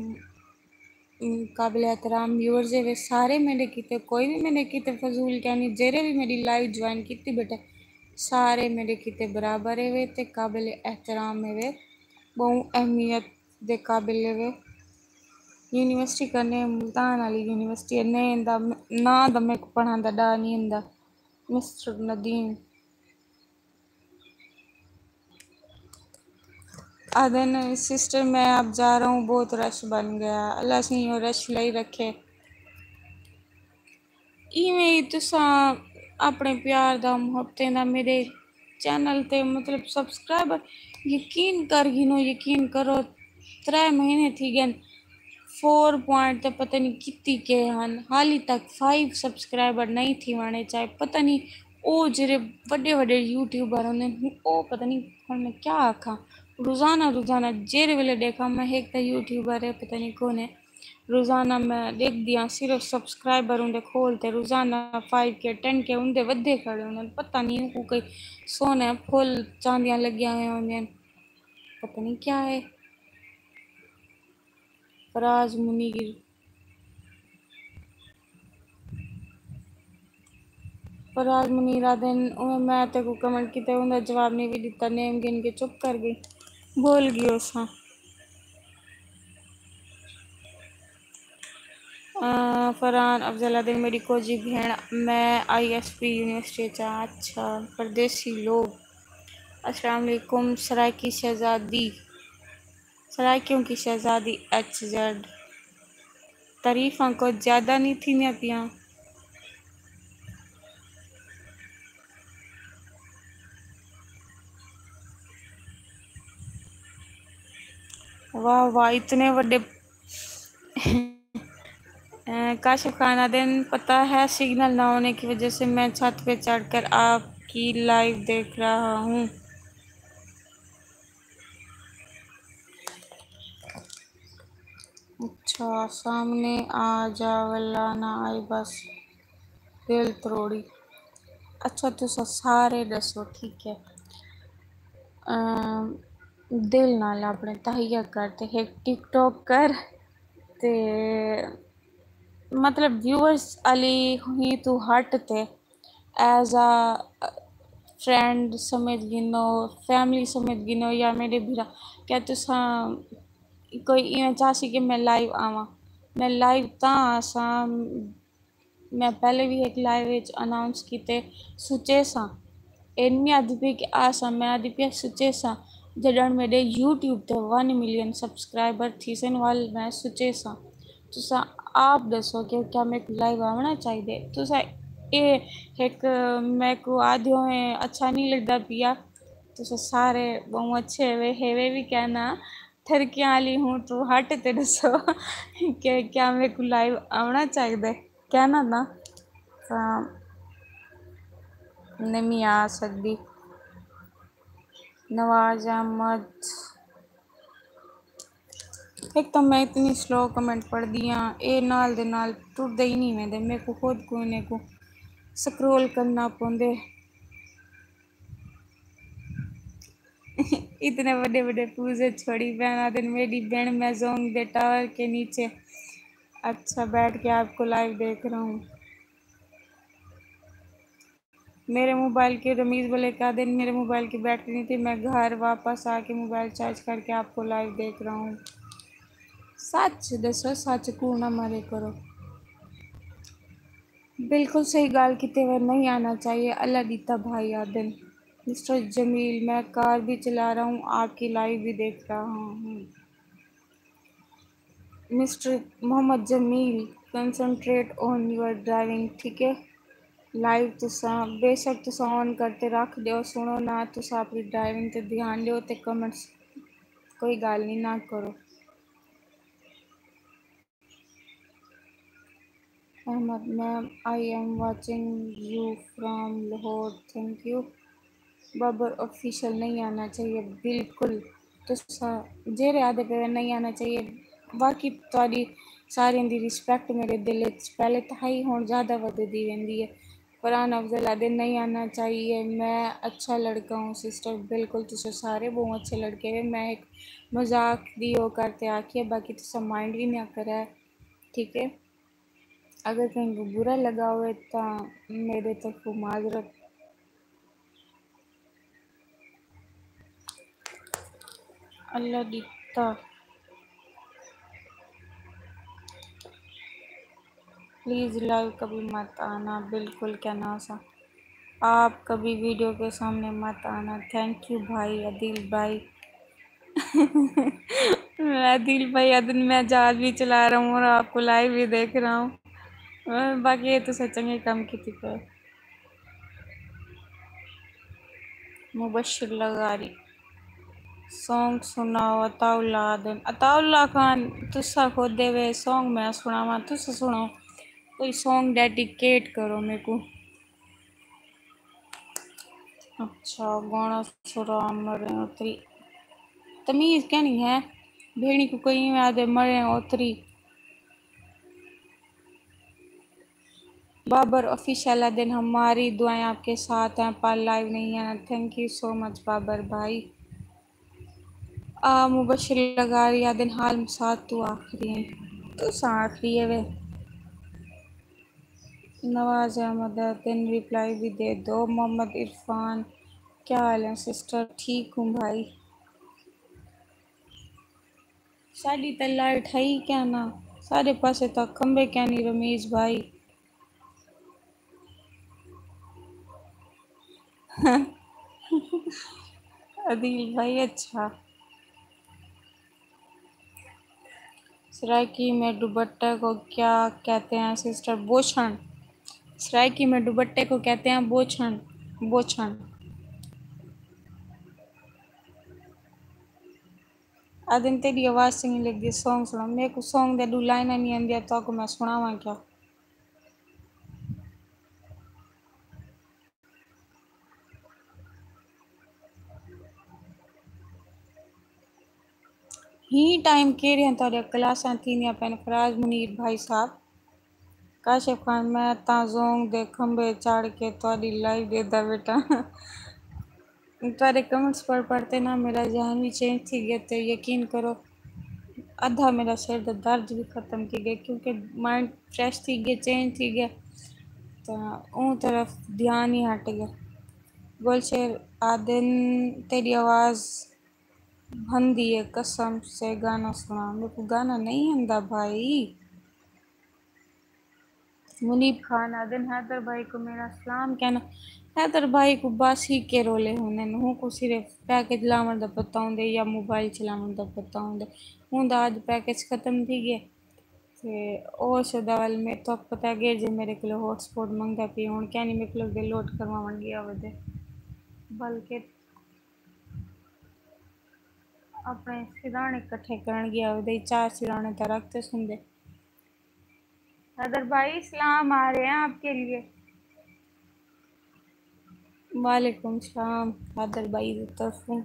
ام، قابل احترام ویورز ہیوے، سارے میݙے کیتے، کوئی وی میݙے کیتے فضول کینی، جیڑھے وی میݙی لائیو جوائن کیتی ٻیٹھے، سارے میݙے کیتے برابر ہیوے تے قابل احترام ہیوے، ٻہوں اہمیت دے قابل ہیوے۔ یونیورسٹی کنے ملتان والی یونیورسٹی ہے، نیں دا، ناں دا میکوں پڑھݨ دا ݙا نہیں ہوندا۔ مسٹر ندیم آہدن، سسٹر میں اب جا رہا ہوں، بہت رش بن گیا۔ اللہ سئیں او رش لئی رکھے۔ ایویں ہی تساں اپݨے پیار دا، محبتیں دا میݙے چینل تے، مطلب، سبسکرائبر یقین کر گھنو، یقین کرو، ترے مہینے تھی ڳئن، فور پوائنٹ تے پتہ نہیں کتی کے ہن، حالی تک فائیو سبسکرائبر نہیں تھی وݨے چاہے، پتہ نہیں او جیڑھے وݙے وݙے یوٹیوبر ہوندن، او پتہ نہیں ہݨ میں کیا آکھاں، روزانہ روزانہ جیڑھے ویلے ݙیکھاں میں ہک تاں یوٹیوبر ہے، پتہ نہیں کون ہے، روزانہ میں ݙیکھدی ہاں، صرف سبسکرائبر اوندے کھول تے روزانہ فائیو کے، ٹین کے اوندے ودھے کھڑے ہوندن۔ پتہ نہیں اوکوں کوئی سونے پھل چاندیاں لڳیاں ہوئیاں ہوندیاں ہن۔ پتہ نہیں کیا ہے۔ فراز منیر۔ فراز منیر آہدن، اوویں میں تیکوں کمنٹ کیتے، اوندا جواب نہیں وی ݙتا، نیم گھن کے چپ کر ڳئی، بھل ڳئی ہوساں۔ آ، فرحان افضل آہدن میݙی کوجی بھیݨ، میں آئی ایس پی یونیورسٹی اچ ہاں۔ اچھا، پردیسی لوگ۔ السلام علیکم۔ سرائیکی شہزادی، سرائیکیوں کی شہزادی ایچ زیڈ۔ تعریفاں کجھ زیادہ نہیں تھیندیاں پیاں۔ واہ واہ، اتنے وݙے۔ کاشف خان آہدن، پتہ ہے سگنل نہ ہونے کی وجہ سے میں چھت پہ چڑھ کر آپ کی لائیو دیکھ رہا ہوں۔ اچھا، سامنے آ جا، ولا نہ آئی بس دل تروڑی۔ اچھا، تساں سارے ݙسو، ٹھیک ہے۔ ام، دل نال اپݨے تہیا کر تے ہک ٹک ٹاک کر تے مطلب ویورز آلی ہوئی توں ہٹ تے ایز اے فرینڈ سمجھ گھنو، فیملی سمجھ گھنو یا میݙے بھرا، کیا تساں کوئی ایویں چاہسی کہ میں لائیو آواں؟ میں لائیو تاں آساں، میں پہلے بھی ایک لائیو وچ اناؤنس کیتے سوچے ساں، اے نی آہدی پئی کہ آساں، میں آہدی پئی سوچے ساں، جݙݨ میݙے یوٹیوب تے ون ملین سبسکرائبر تھیسن ول میں سوچے ساں۔ تساں آپ ݙسو کہ کیا میکوں لائیو آوݨا چاہیدے؟ تساں اے ہک میکوں آہدے ہوئے اچھا نہیں لڳدا پیا۔ تساں سارے ٻہوں اچھے وے، ہیوے بھی کہنا تھرکیاں آلی ہوں تو ہٹ تے ݙسو کہ کیا میکوں لائیو آوݨا چاہیدے؟ کہنا نا تاں نمی آ سڳدی۔ نواز احمد، ہک تاں میں اتنی سلو کمنٹ پڑھدی ہاں، اے نال دے نال ٹردے ہی نہیں ویندے، میکوں خود کوں انہیں کوں سکرول کرنا پوندے۔ اتنے وݙے وݙے پوزے چھوڑی بہن آہدن، میݙی بہن میں زونگ دے ٹاور کے نیچے۔ اچھا، بیٹھ کے آپ کو لائیو دیکھ رہا ہوں۔ میرے موبائل کی، رمیز بولے کہہ دن میرے موبائل کی بیٹری نہیں تھی، میں گھر واپس آ کے موبائل چارج کر کے آپ کو لائیو دیکھ رہا ہوں۔ سچ دسو، سچ کوڑ نہ مارے کرو۔ بالکل صحیح ڳالھ کیتے ہوئے، نہیں آنا چاہیے، اللہ ݙتا بھائی آہدن۔ مسٹر جمیل، میں کار بھی چلا رہا ہوں، آپ کی لائیو بھی دیکھ رہا ہوں۔ Mister Muhammad Jamil, concentrate on your driving, ٹھیک ہے؟ لائیو تساں بے شک تساں آن کر تے رکھ ݙیو، سݨو نہ، تساں اپݨی ڈرائیونگ تے دھیان ݙیو تے کمنٹس کوئی ڳالھ نہیں نہ کرو۔ احمد میم، I am watching you from Lahore, thank you. Babar official, نہیں آنا چاہیے، بالکل۔ تساں جیڑھے آہدے پئے ہو نہیں آنا چاہیے، واقعی تہاݙی ساریں دی رسپیکٹ میݙے دل اچ پہلے تھئی، ہݨ زیادہ ودھدی ویندی ہے۔ فرحان افضل آہدے، نہیں آنا چاہیے، میں اچھا لڑکا ہوں۔ سسٹر، بالکل تساں سارے ٻہوں اچھے لڑکے ہو، میں ہک مذاق دی او کر تے آکھیے، باقی تساں مائنڈ وی نہ کرے، ٹھیک ہے؟ اگر کہیں کوں برا لڳا ہووے تاں میݙے طرفوں معذرت۔ اللہ ݙتا۔ پلیز لائیو کبھی مت آنا، بالکل کہنا سا۔ آپ کبھی ویڈیو کے سامنے مت آنا۔ تھینک یو بھائی، عدیل بھائی۔ عدیل بھائی، ادن میں جہاز بھی چلا رہا ہوں اور آپ کو لائیو بھی دیکھ رہا ہوں۔ باقی یہ تو سچنگ کم کیتی پئے۔ مبشر لغاری، سانگ سݨاؤ، عطاء اللہ آہدن۔ عطاء اللہ خان، تساں خود دے وے سانگ میں سݨاواں، تساں سݨاؤ۔ کوئی سانگ ڈیڈیکیٹ کرو میکوں۔ اچھا، گانا سݨا مریں اتری۔ تمیز کینی ہے؟ بھیݨی کوں کوئی ایویں آہدے مریں اتری۔ بابر آفیشل آہدن، ہماری دعائیں آپ کے ساتھ ہیں، پر لائیو نہیں آنا۔ تھینک یو سو مچ بابر بھائی۔ آ، مبشر لغاری آہدن، حال مسات تو آخری ہیں۔ تساں آخری ہے وے۔ نواز احمد آہدن، ریپلائی بھی دے دو۔ محمد عرفان، کیا حال ہیں سسٹر؟ ٹھیک ہوں بھائی۔ ساݙی تاں لائٹ ہئی کیا نہ، تہاݙے پاسے تاں کھمبے کینی رمیز بھائی۔ عدیل بھائی، اچھا۔ سرائیکی میں دوپٹے کو کیا کہتے ہیں سسٹر؟ بوچھݨ۔ سرائیکی میں دوپٹے کو کہتے ہیں بوچھݨ۔ بوچھݨ۔ آدن تیری آواز چنگی لگدی ہے، سانگ سݨا۔ میکوں سانگ دے ݙو لائناں نہیں آندیاں، تہاکوں میں سݨاواں کیا؟ ہی ٹائم کیڑھیاں تہاݙیاں کلاساں تھیندیاں پئن؟ فراز منیر بھائی صاحب۔ کاشف خان، میں تاں زونگ دے کھمبے چڑھ کے تہاݙی لائیو ݙیہدا ٻیٹھاں۔ تہاݙے کمنٹس پڑھ پڑھ تے نا میݙا ذہن وی چینج تھی ڳیا، تے یقین کرو ادھا میݙا سر دا درد وی ختم تھی ڳیا، کیونکہ مائنڈ فریش تھی ڳیا، چینج تھی ڳیا، تاں اوں طرف دھیان ہی ہٹ ڳیا۔ گلشیر آدن، تیݙی آواز بھندی ہے، قسم سے گانا سݨا۔ میکوں گانا نہیں آندا بھائی۔ منیب خان آدن، حیدر بھائی کو میرا سلام کہنا۔ حیدر بھائی کو بس ہی کے رولے ہوندن، ہوں کو صرف پیکج لاوݨ دا پتہ ہوندے یا موبائل چلاوݨ دا پتہ ہوندے۔ ہوں دا اڄ پیکج ختم تھی ڳئے، تے او شدا ول میں تو پتہ ڳئے جے میرے کولو ہاٹ سپاٹ منگدا پئی، ہݨ کینی میرے کولو دے لوڈ کرواوݨ ڳیا ودے، بلکہ اپݨے سراݨے کٹھے کرݨ ڳیا ودے، چار سراݨے تاں رکھ تے سوندے۔ حیدر بھائی، سلام آ رہے ہیں آپ کے لیے۔ وعلیکم السلام حیدر بھائی دی طرفوں۔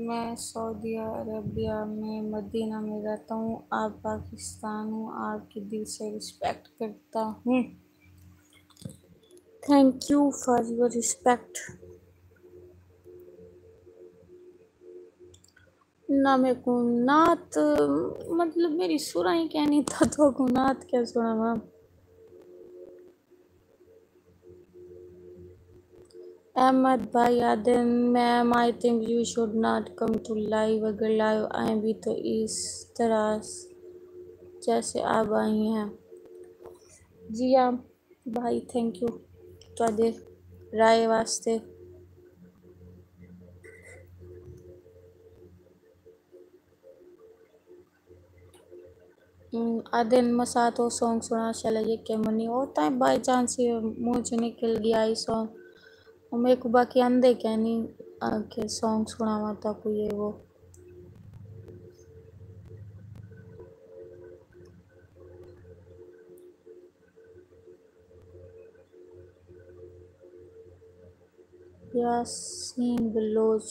میں سعودی عربیہ میں مدینہ میں رہتا ہوں، آپ پاکستان ہوں، آپ کی دل سے ریسپیکٹ کرتا ہوں۔ Thank you for your respect۔ نہ میکوں نعت، مطلب میری سرائیں کہنی تھا تو کو نعت کیا سناواں؟ احمد بھائی آدن، ma'am, I think you should not come to live، اگر لائیو آئیں بھی تو اس طرح جیسے آپ آئی ہیں۔ جی ہاں بھائی، تھینک یو تہاݙے رائے واسطے۔ آدھن مسات او سانگ سݨا شالا یہ کہ منی او تائیں بائی چانس ہی منہ چ نکل ڳیا ہئی سانگ۔ میکوں باقی آندے کینی کہ سانگ سݨاواں تاکوں یہ وہ۔ یاسین بلوچ۔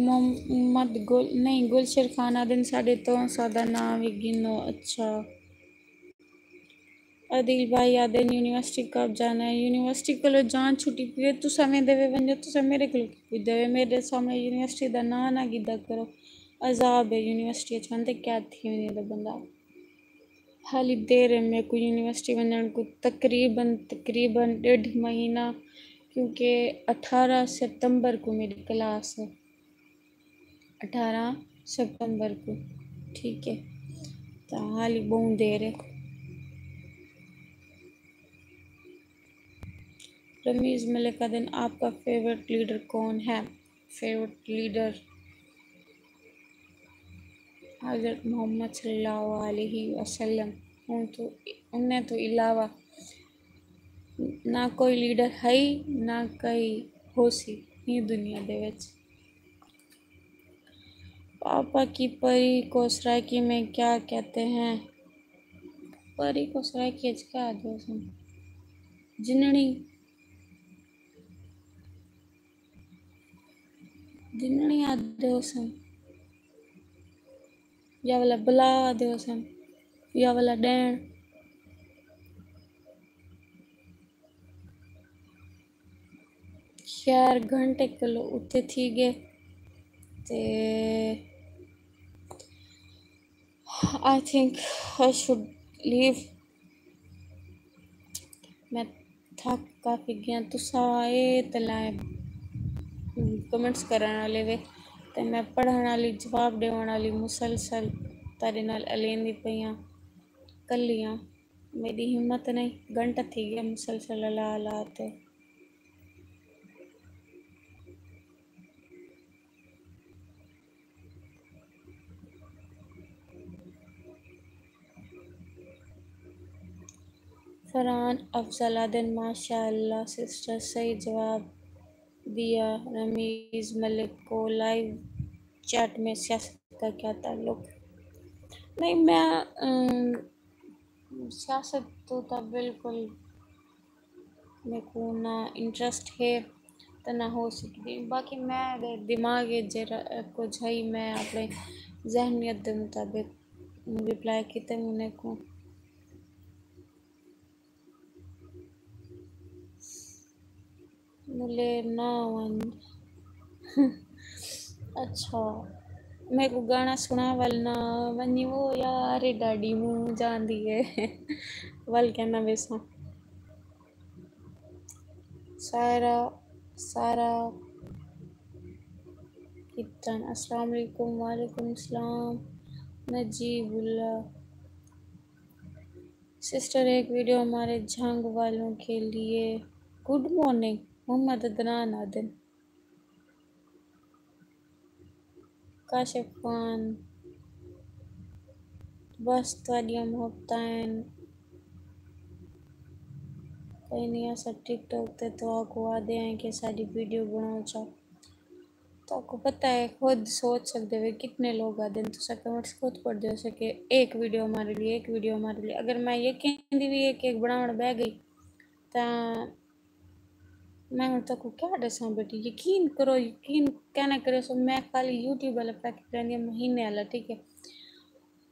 محمد گل نہیں، گلشیر خان آدھن ساڈے تو سادا نام وی گنو۔ اچھا عدیل بھائی آدھن یونیورسٹی کب جانا ہے؟ یونیورسٹی کولو جان چھٹی پیے، تساں ویندے وے ونجو، تساں میرے کولو کی پوچھدے وے؟ میرے سامنے یونیورسٹی دا نام نہ گدا کرو، عذاب ہے یونیورسٹی اچ وندے قید تھی ویندے بندہ۔ حالی دیر ہے میکوں یونیورسٹی ونڄݨ کوں، تقریباً تقریباً ݙیڈھ مہینہ، کیونکہ اٹھارہ سپتمبر کوں میݙی کلاس ہے، اٹھارہ سپتمبر کوں، ٹھیک ہے، تاں حالی ٻہوں دیر ہے۔ رمیز ملک آدھن آپ کا فیورٹ لیڈر کون ہے؟ فیورٹ لیڈر حضرت محمد صلی اللہ علیہ وسلم، ان تو انہیں تو علاوہ نہ کوئی لیڈر ہئی نہ کئی ہوسی ہی دنیا دے وچ۔ پاپا کی پری کو سرائیکی میں کیا کہتے ہیں؟ پری کو سرائیکی اچ کیا آدھے ہوسن؟ جنڑی۔ جنڑی آدھے ہوسن یا ولا بلا آدھے ہوسن یا ولا ڈینڑ۔ چار گھنٹے کلو اتھے تھی ڳئے تے I think I should leave. میں تھک کافی ڳیاں۔ تساں اے تے لائے کمنٹس کرݨ والے وے تے میں پڑھݨ والی، جواب ݙیوݨ والی مسلسل تہاݙے نال الیندی پئی آں، کلیاں۔ میݙی ہمت نہیں، گھنٹہ تھی ڳیا مسلسل الا الا تے۔ فرحان افضل آدن، ماشاء اللہ سسٹر، صحیح جواب دیا۔ رمیز ملک کو لائیو چیٹ میں سیاست کا کیا تعلق؟ نہیں، میں، ام، سیاست تو تاں بالکل میکوں نہ انٹرسٹ ہے تے نہ ہو سڳدی۔ باقی میݙے دماغ وچ جیڑھا کجھ ہئی، میں اپݨے ذہنیت دے مطابق رپلائی کیتے انہیں کوں۔ ملے نہ ونڄ۔ اچھا، میکوں گانا سݨا ول نہ ونڄی، وہ یار ݙاڈھی منہ جاندی ہے۔ ول کہنا ویساں۔ سارا، سارا کتن۔ السلام علیکم۔ وعلیکم السلام نجیب اللہ۔ سسٹر، ایک ویڈیو ہمارے جھنگ والوں کے لیے۔ گڈ مارننگ محمد عدنان آدن۔ کاشف خان، بس تہاݙیاں محبتاں ہن۔ کہیں نہیں، اساں ٹک ٹاک تے تہاکوں آہدے ہیں کہ ساݙی ویڈیو بݨاؤ چا۔ تہاکوں پتہ ہے، خود سوچ سڳدے وے کتنے لوگ آہدے ہن، تساں کمنٹس خود پڑھدے ہوسے کہ ایک ویڈیو ہمارے لیے، ایک ویڈیو ہمارے لیے۔ اگر میں یقین دی وی ایک ایک بݨاوݨ ٻہہ ڳئی تاں میں ہݨ تہاکوں کیا ݙساں بیٹی، یقین کرو، یقین کیوں نہ کریسو، میں خالی یوٹیوب والا پیکج لیندی ہاں مہینے والا، ٹھیک ہے،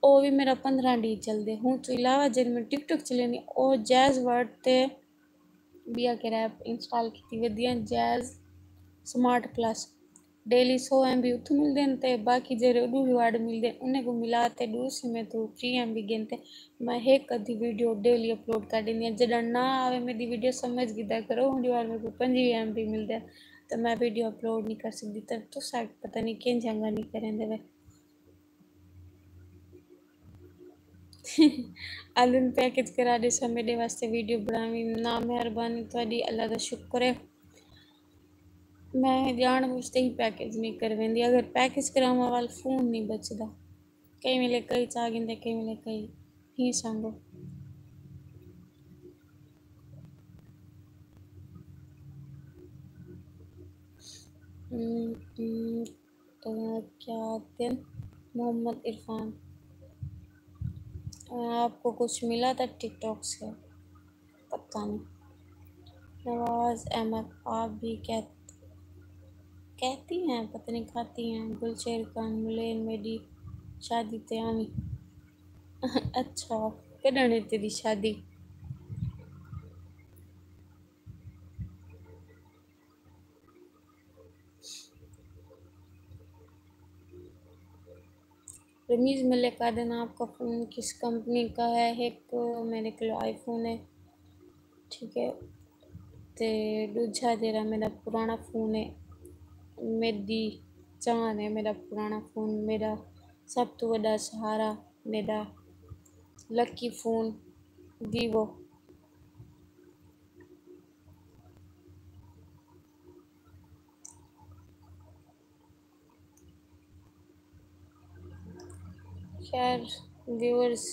او وی میݙا پندرہ ݙینھ چلدے۔ ہوں توں علاوہ جیڑھی میں ٹک ٹاک چلیندی، او جیز ورلڈ تے ٻیا کیرھا ایپ انسٹال کیتی ودی ہے، جیز سمارٹ پلس۔ ڈیلی سو ایم بی اتھوں ملدے ہن تے باقی جیڑھے اݙو ریوارڈ ملدے ہن، انہیں کوں ملا تے ݙو سمیں توں فری ایم بی گھن تے میں ہک ادھی ویڈیو ڈیلی اپلوڈ کر ݙیندی ہاں۔ جݙاں نہ آوے میݙی ویڈیو، سمجھ گھدا کرو، اوں ݙیہاڑ میکوں پنجویہہ ایم بی ملدے ہن تے میں ویڈیو اپلوڈ نہیں کر سڳدی۔ تے تساں پتہ نہیں کینجھا نی کریندے وے۔ آہدن پیکج کرا ݙیساں، میݙے واسطے ویڈیو بݨاویں۔ نا، مہربانی تہاݙی، اللہ دا شکر ہے۔ میں ڄاݨ بوجھ تے ہی پیکج نہیں کرویندی۔ اگر پیکج کراواں ول فون نہیں بچدا۔ کئی ویلے کئی چا گھندے، کئی ویلے کئی۔ ہی سانگو۔ ام، ام، تو کیا آتے ہیں؟ محمد عرفان، آپ کو کچھ ملا تھا ٹک ٹاک سے؟ پتہ نہیں۔ نواز احمد، آپ بھی کہت-، کہتی ہیں، پتہ نہیں کھاتی ہیں۔ گلشیر خان ملین، میݙی شادی تے آویں۔ اچھا، کݙݨ ہے تیݙی شادی؟ رمیز ملک آہدن، آپ کا فون کس کمپنی کا ہے؟ ہک میݙے کول آئی فون ہے، ٹھیک ہے، تے ݙوجھا جیڑھا میݙا پراݨا فون ہے، میݙی جان ہے میݙا پراݨا فون، میݙا سب توں وݙا سہارا، میݙا لکی فون ویوو۔ خیر ویورز،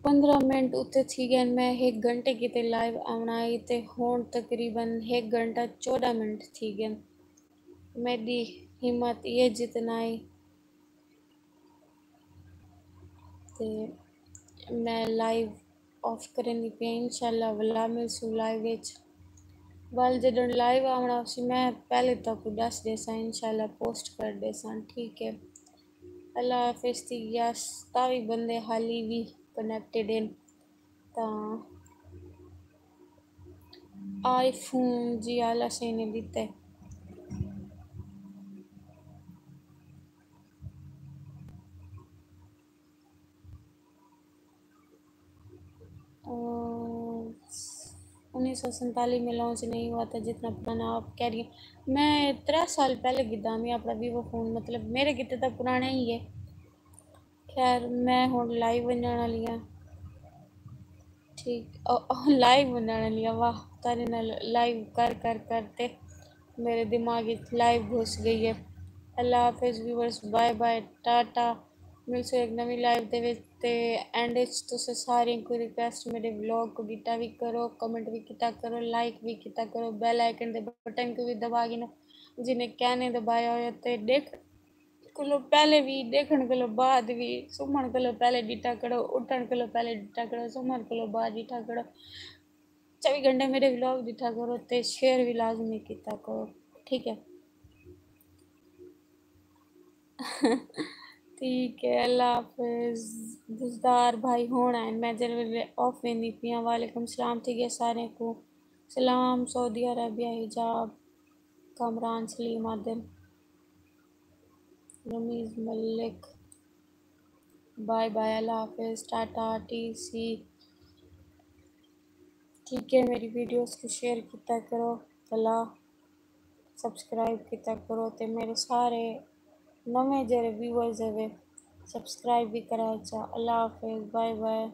پندرہ منٹ اتے تھی ڳئے ہن۔ میں ہک گھنٹے کیتے لائیو آوݨا ہئی تے ہݨ تقریباً ہک گھنٹہ چوݙاں منٹ تھی ڳئے ہن۔ میݙی ہمت ایہ جتنا ہئی۔ تے میں لائیو آف کریندی پئی، انشاءاللہ ولا ملسوں لائیو وچ۔ ول جݙݨ لائیو آوݨا ہوسی، میں پہلے تہاکوں ݙس ݙیساں، انشاءاللہ پوسٹ کر ݙیساں، ٹھیک ہے۔ اللہ حافظ تھی ڳیا۔ ستاوی بندے حالی وی کنیکٹڈ ہن، تاں آئی فون جی آلا سینے دیتے۔ انیس سو سینتالیس میں لانچ نہیں ہوا تھا جتنا پرانا آپ کہہ رہی ہیں۔ میں ترے سال پہلے گھدا میں اپنا ویوو فون، مطلب میرے کیتے تاں پرانا ہی ہے۔ خیر، میں ہن لائیو ونجن والی ہاں۔ ٹھیک، او، او، لائیو ونجن والی ہاں۔ واہ، تیرے نال لائیو کر کر کر تے میرے دماغ وچ لائیو گھس گئی ہے۔ اللہ حافظ ویورز، بائے بائے، ٹاٹا۔ ملسوں ایک نویں لائیو دے وچ۔ تے اینڈ وچ تساں ساریں کوں ریکویسٹ، میرے ولاگ کوں ڈٹا وی کرو، کمنٹ وی کیتا کرو، لائک وی کیتا کرو، بیل آئیکن دے بٹن کوں وی دبا گھنو جنہیں کہنے دبایا ہویا۔ تے ڈیکھ کولوں پہلے وی، ڈیکھݨ کولوں بعد وی، سمھݨ کولوں پہلے ݙٹھا کرو، اٹھݨ کولوں پہلے ݙٹھا کرو، سمھݨ کولوں بعد ݙٹھا کرو۔ چووی گھنٹے میݙے ولاگ ݙٹھا کرو تے شیئر وی لازمی کیتا کرو، ٹھیک ہے؟ ٹھیک ہے، اللہ حافظ۔ بزدار بھائی ہݨ آئن، میں جیڑھے ویلے آف ویندی پیاں۔ وعلیکم السلام، ٹھیک ہے، ساریں کوں سلام۔ سعودی عربیہ، حجاب، کامران سلیم آدن۔ رمیز ملک، بائے بائے، اللہ حافظ، ٹاٹا، ٹی سی۔ ٹھیک ہے، میری ویڈیوز کوں شیئر کیتا کرو، بھلا سبسکرائب کیتا کرو، تے میرے سارے نویں جیڑھے ویورز ہوے سبسکرائب بھی کرا چا۔ اللہ حافظ، بائے بائے۔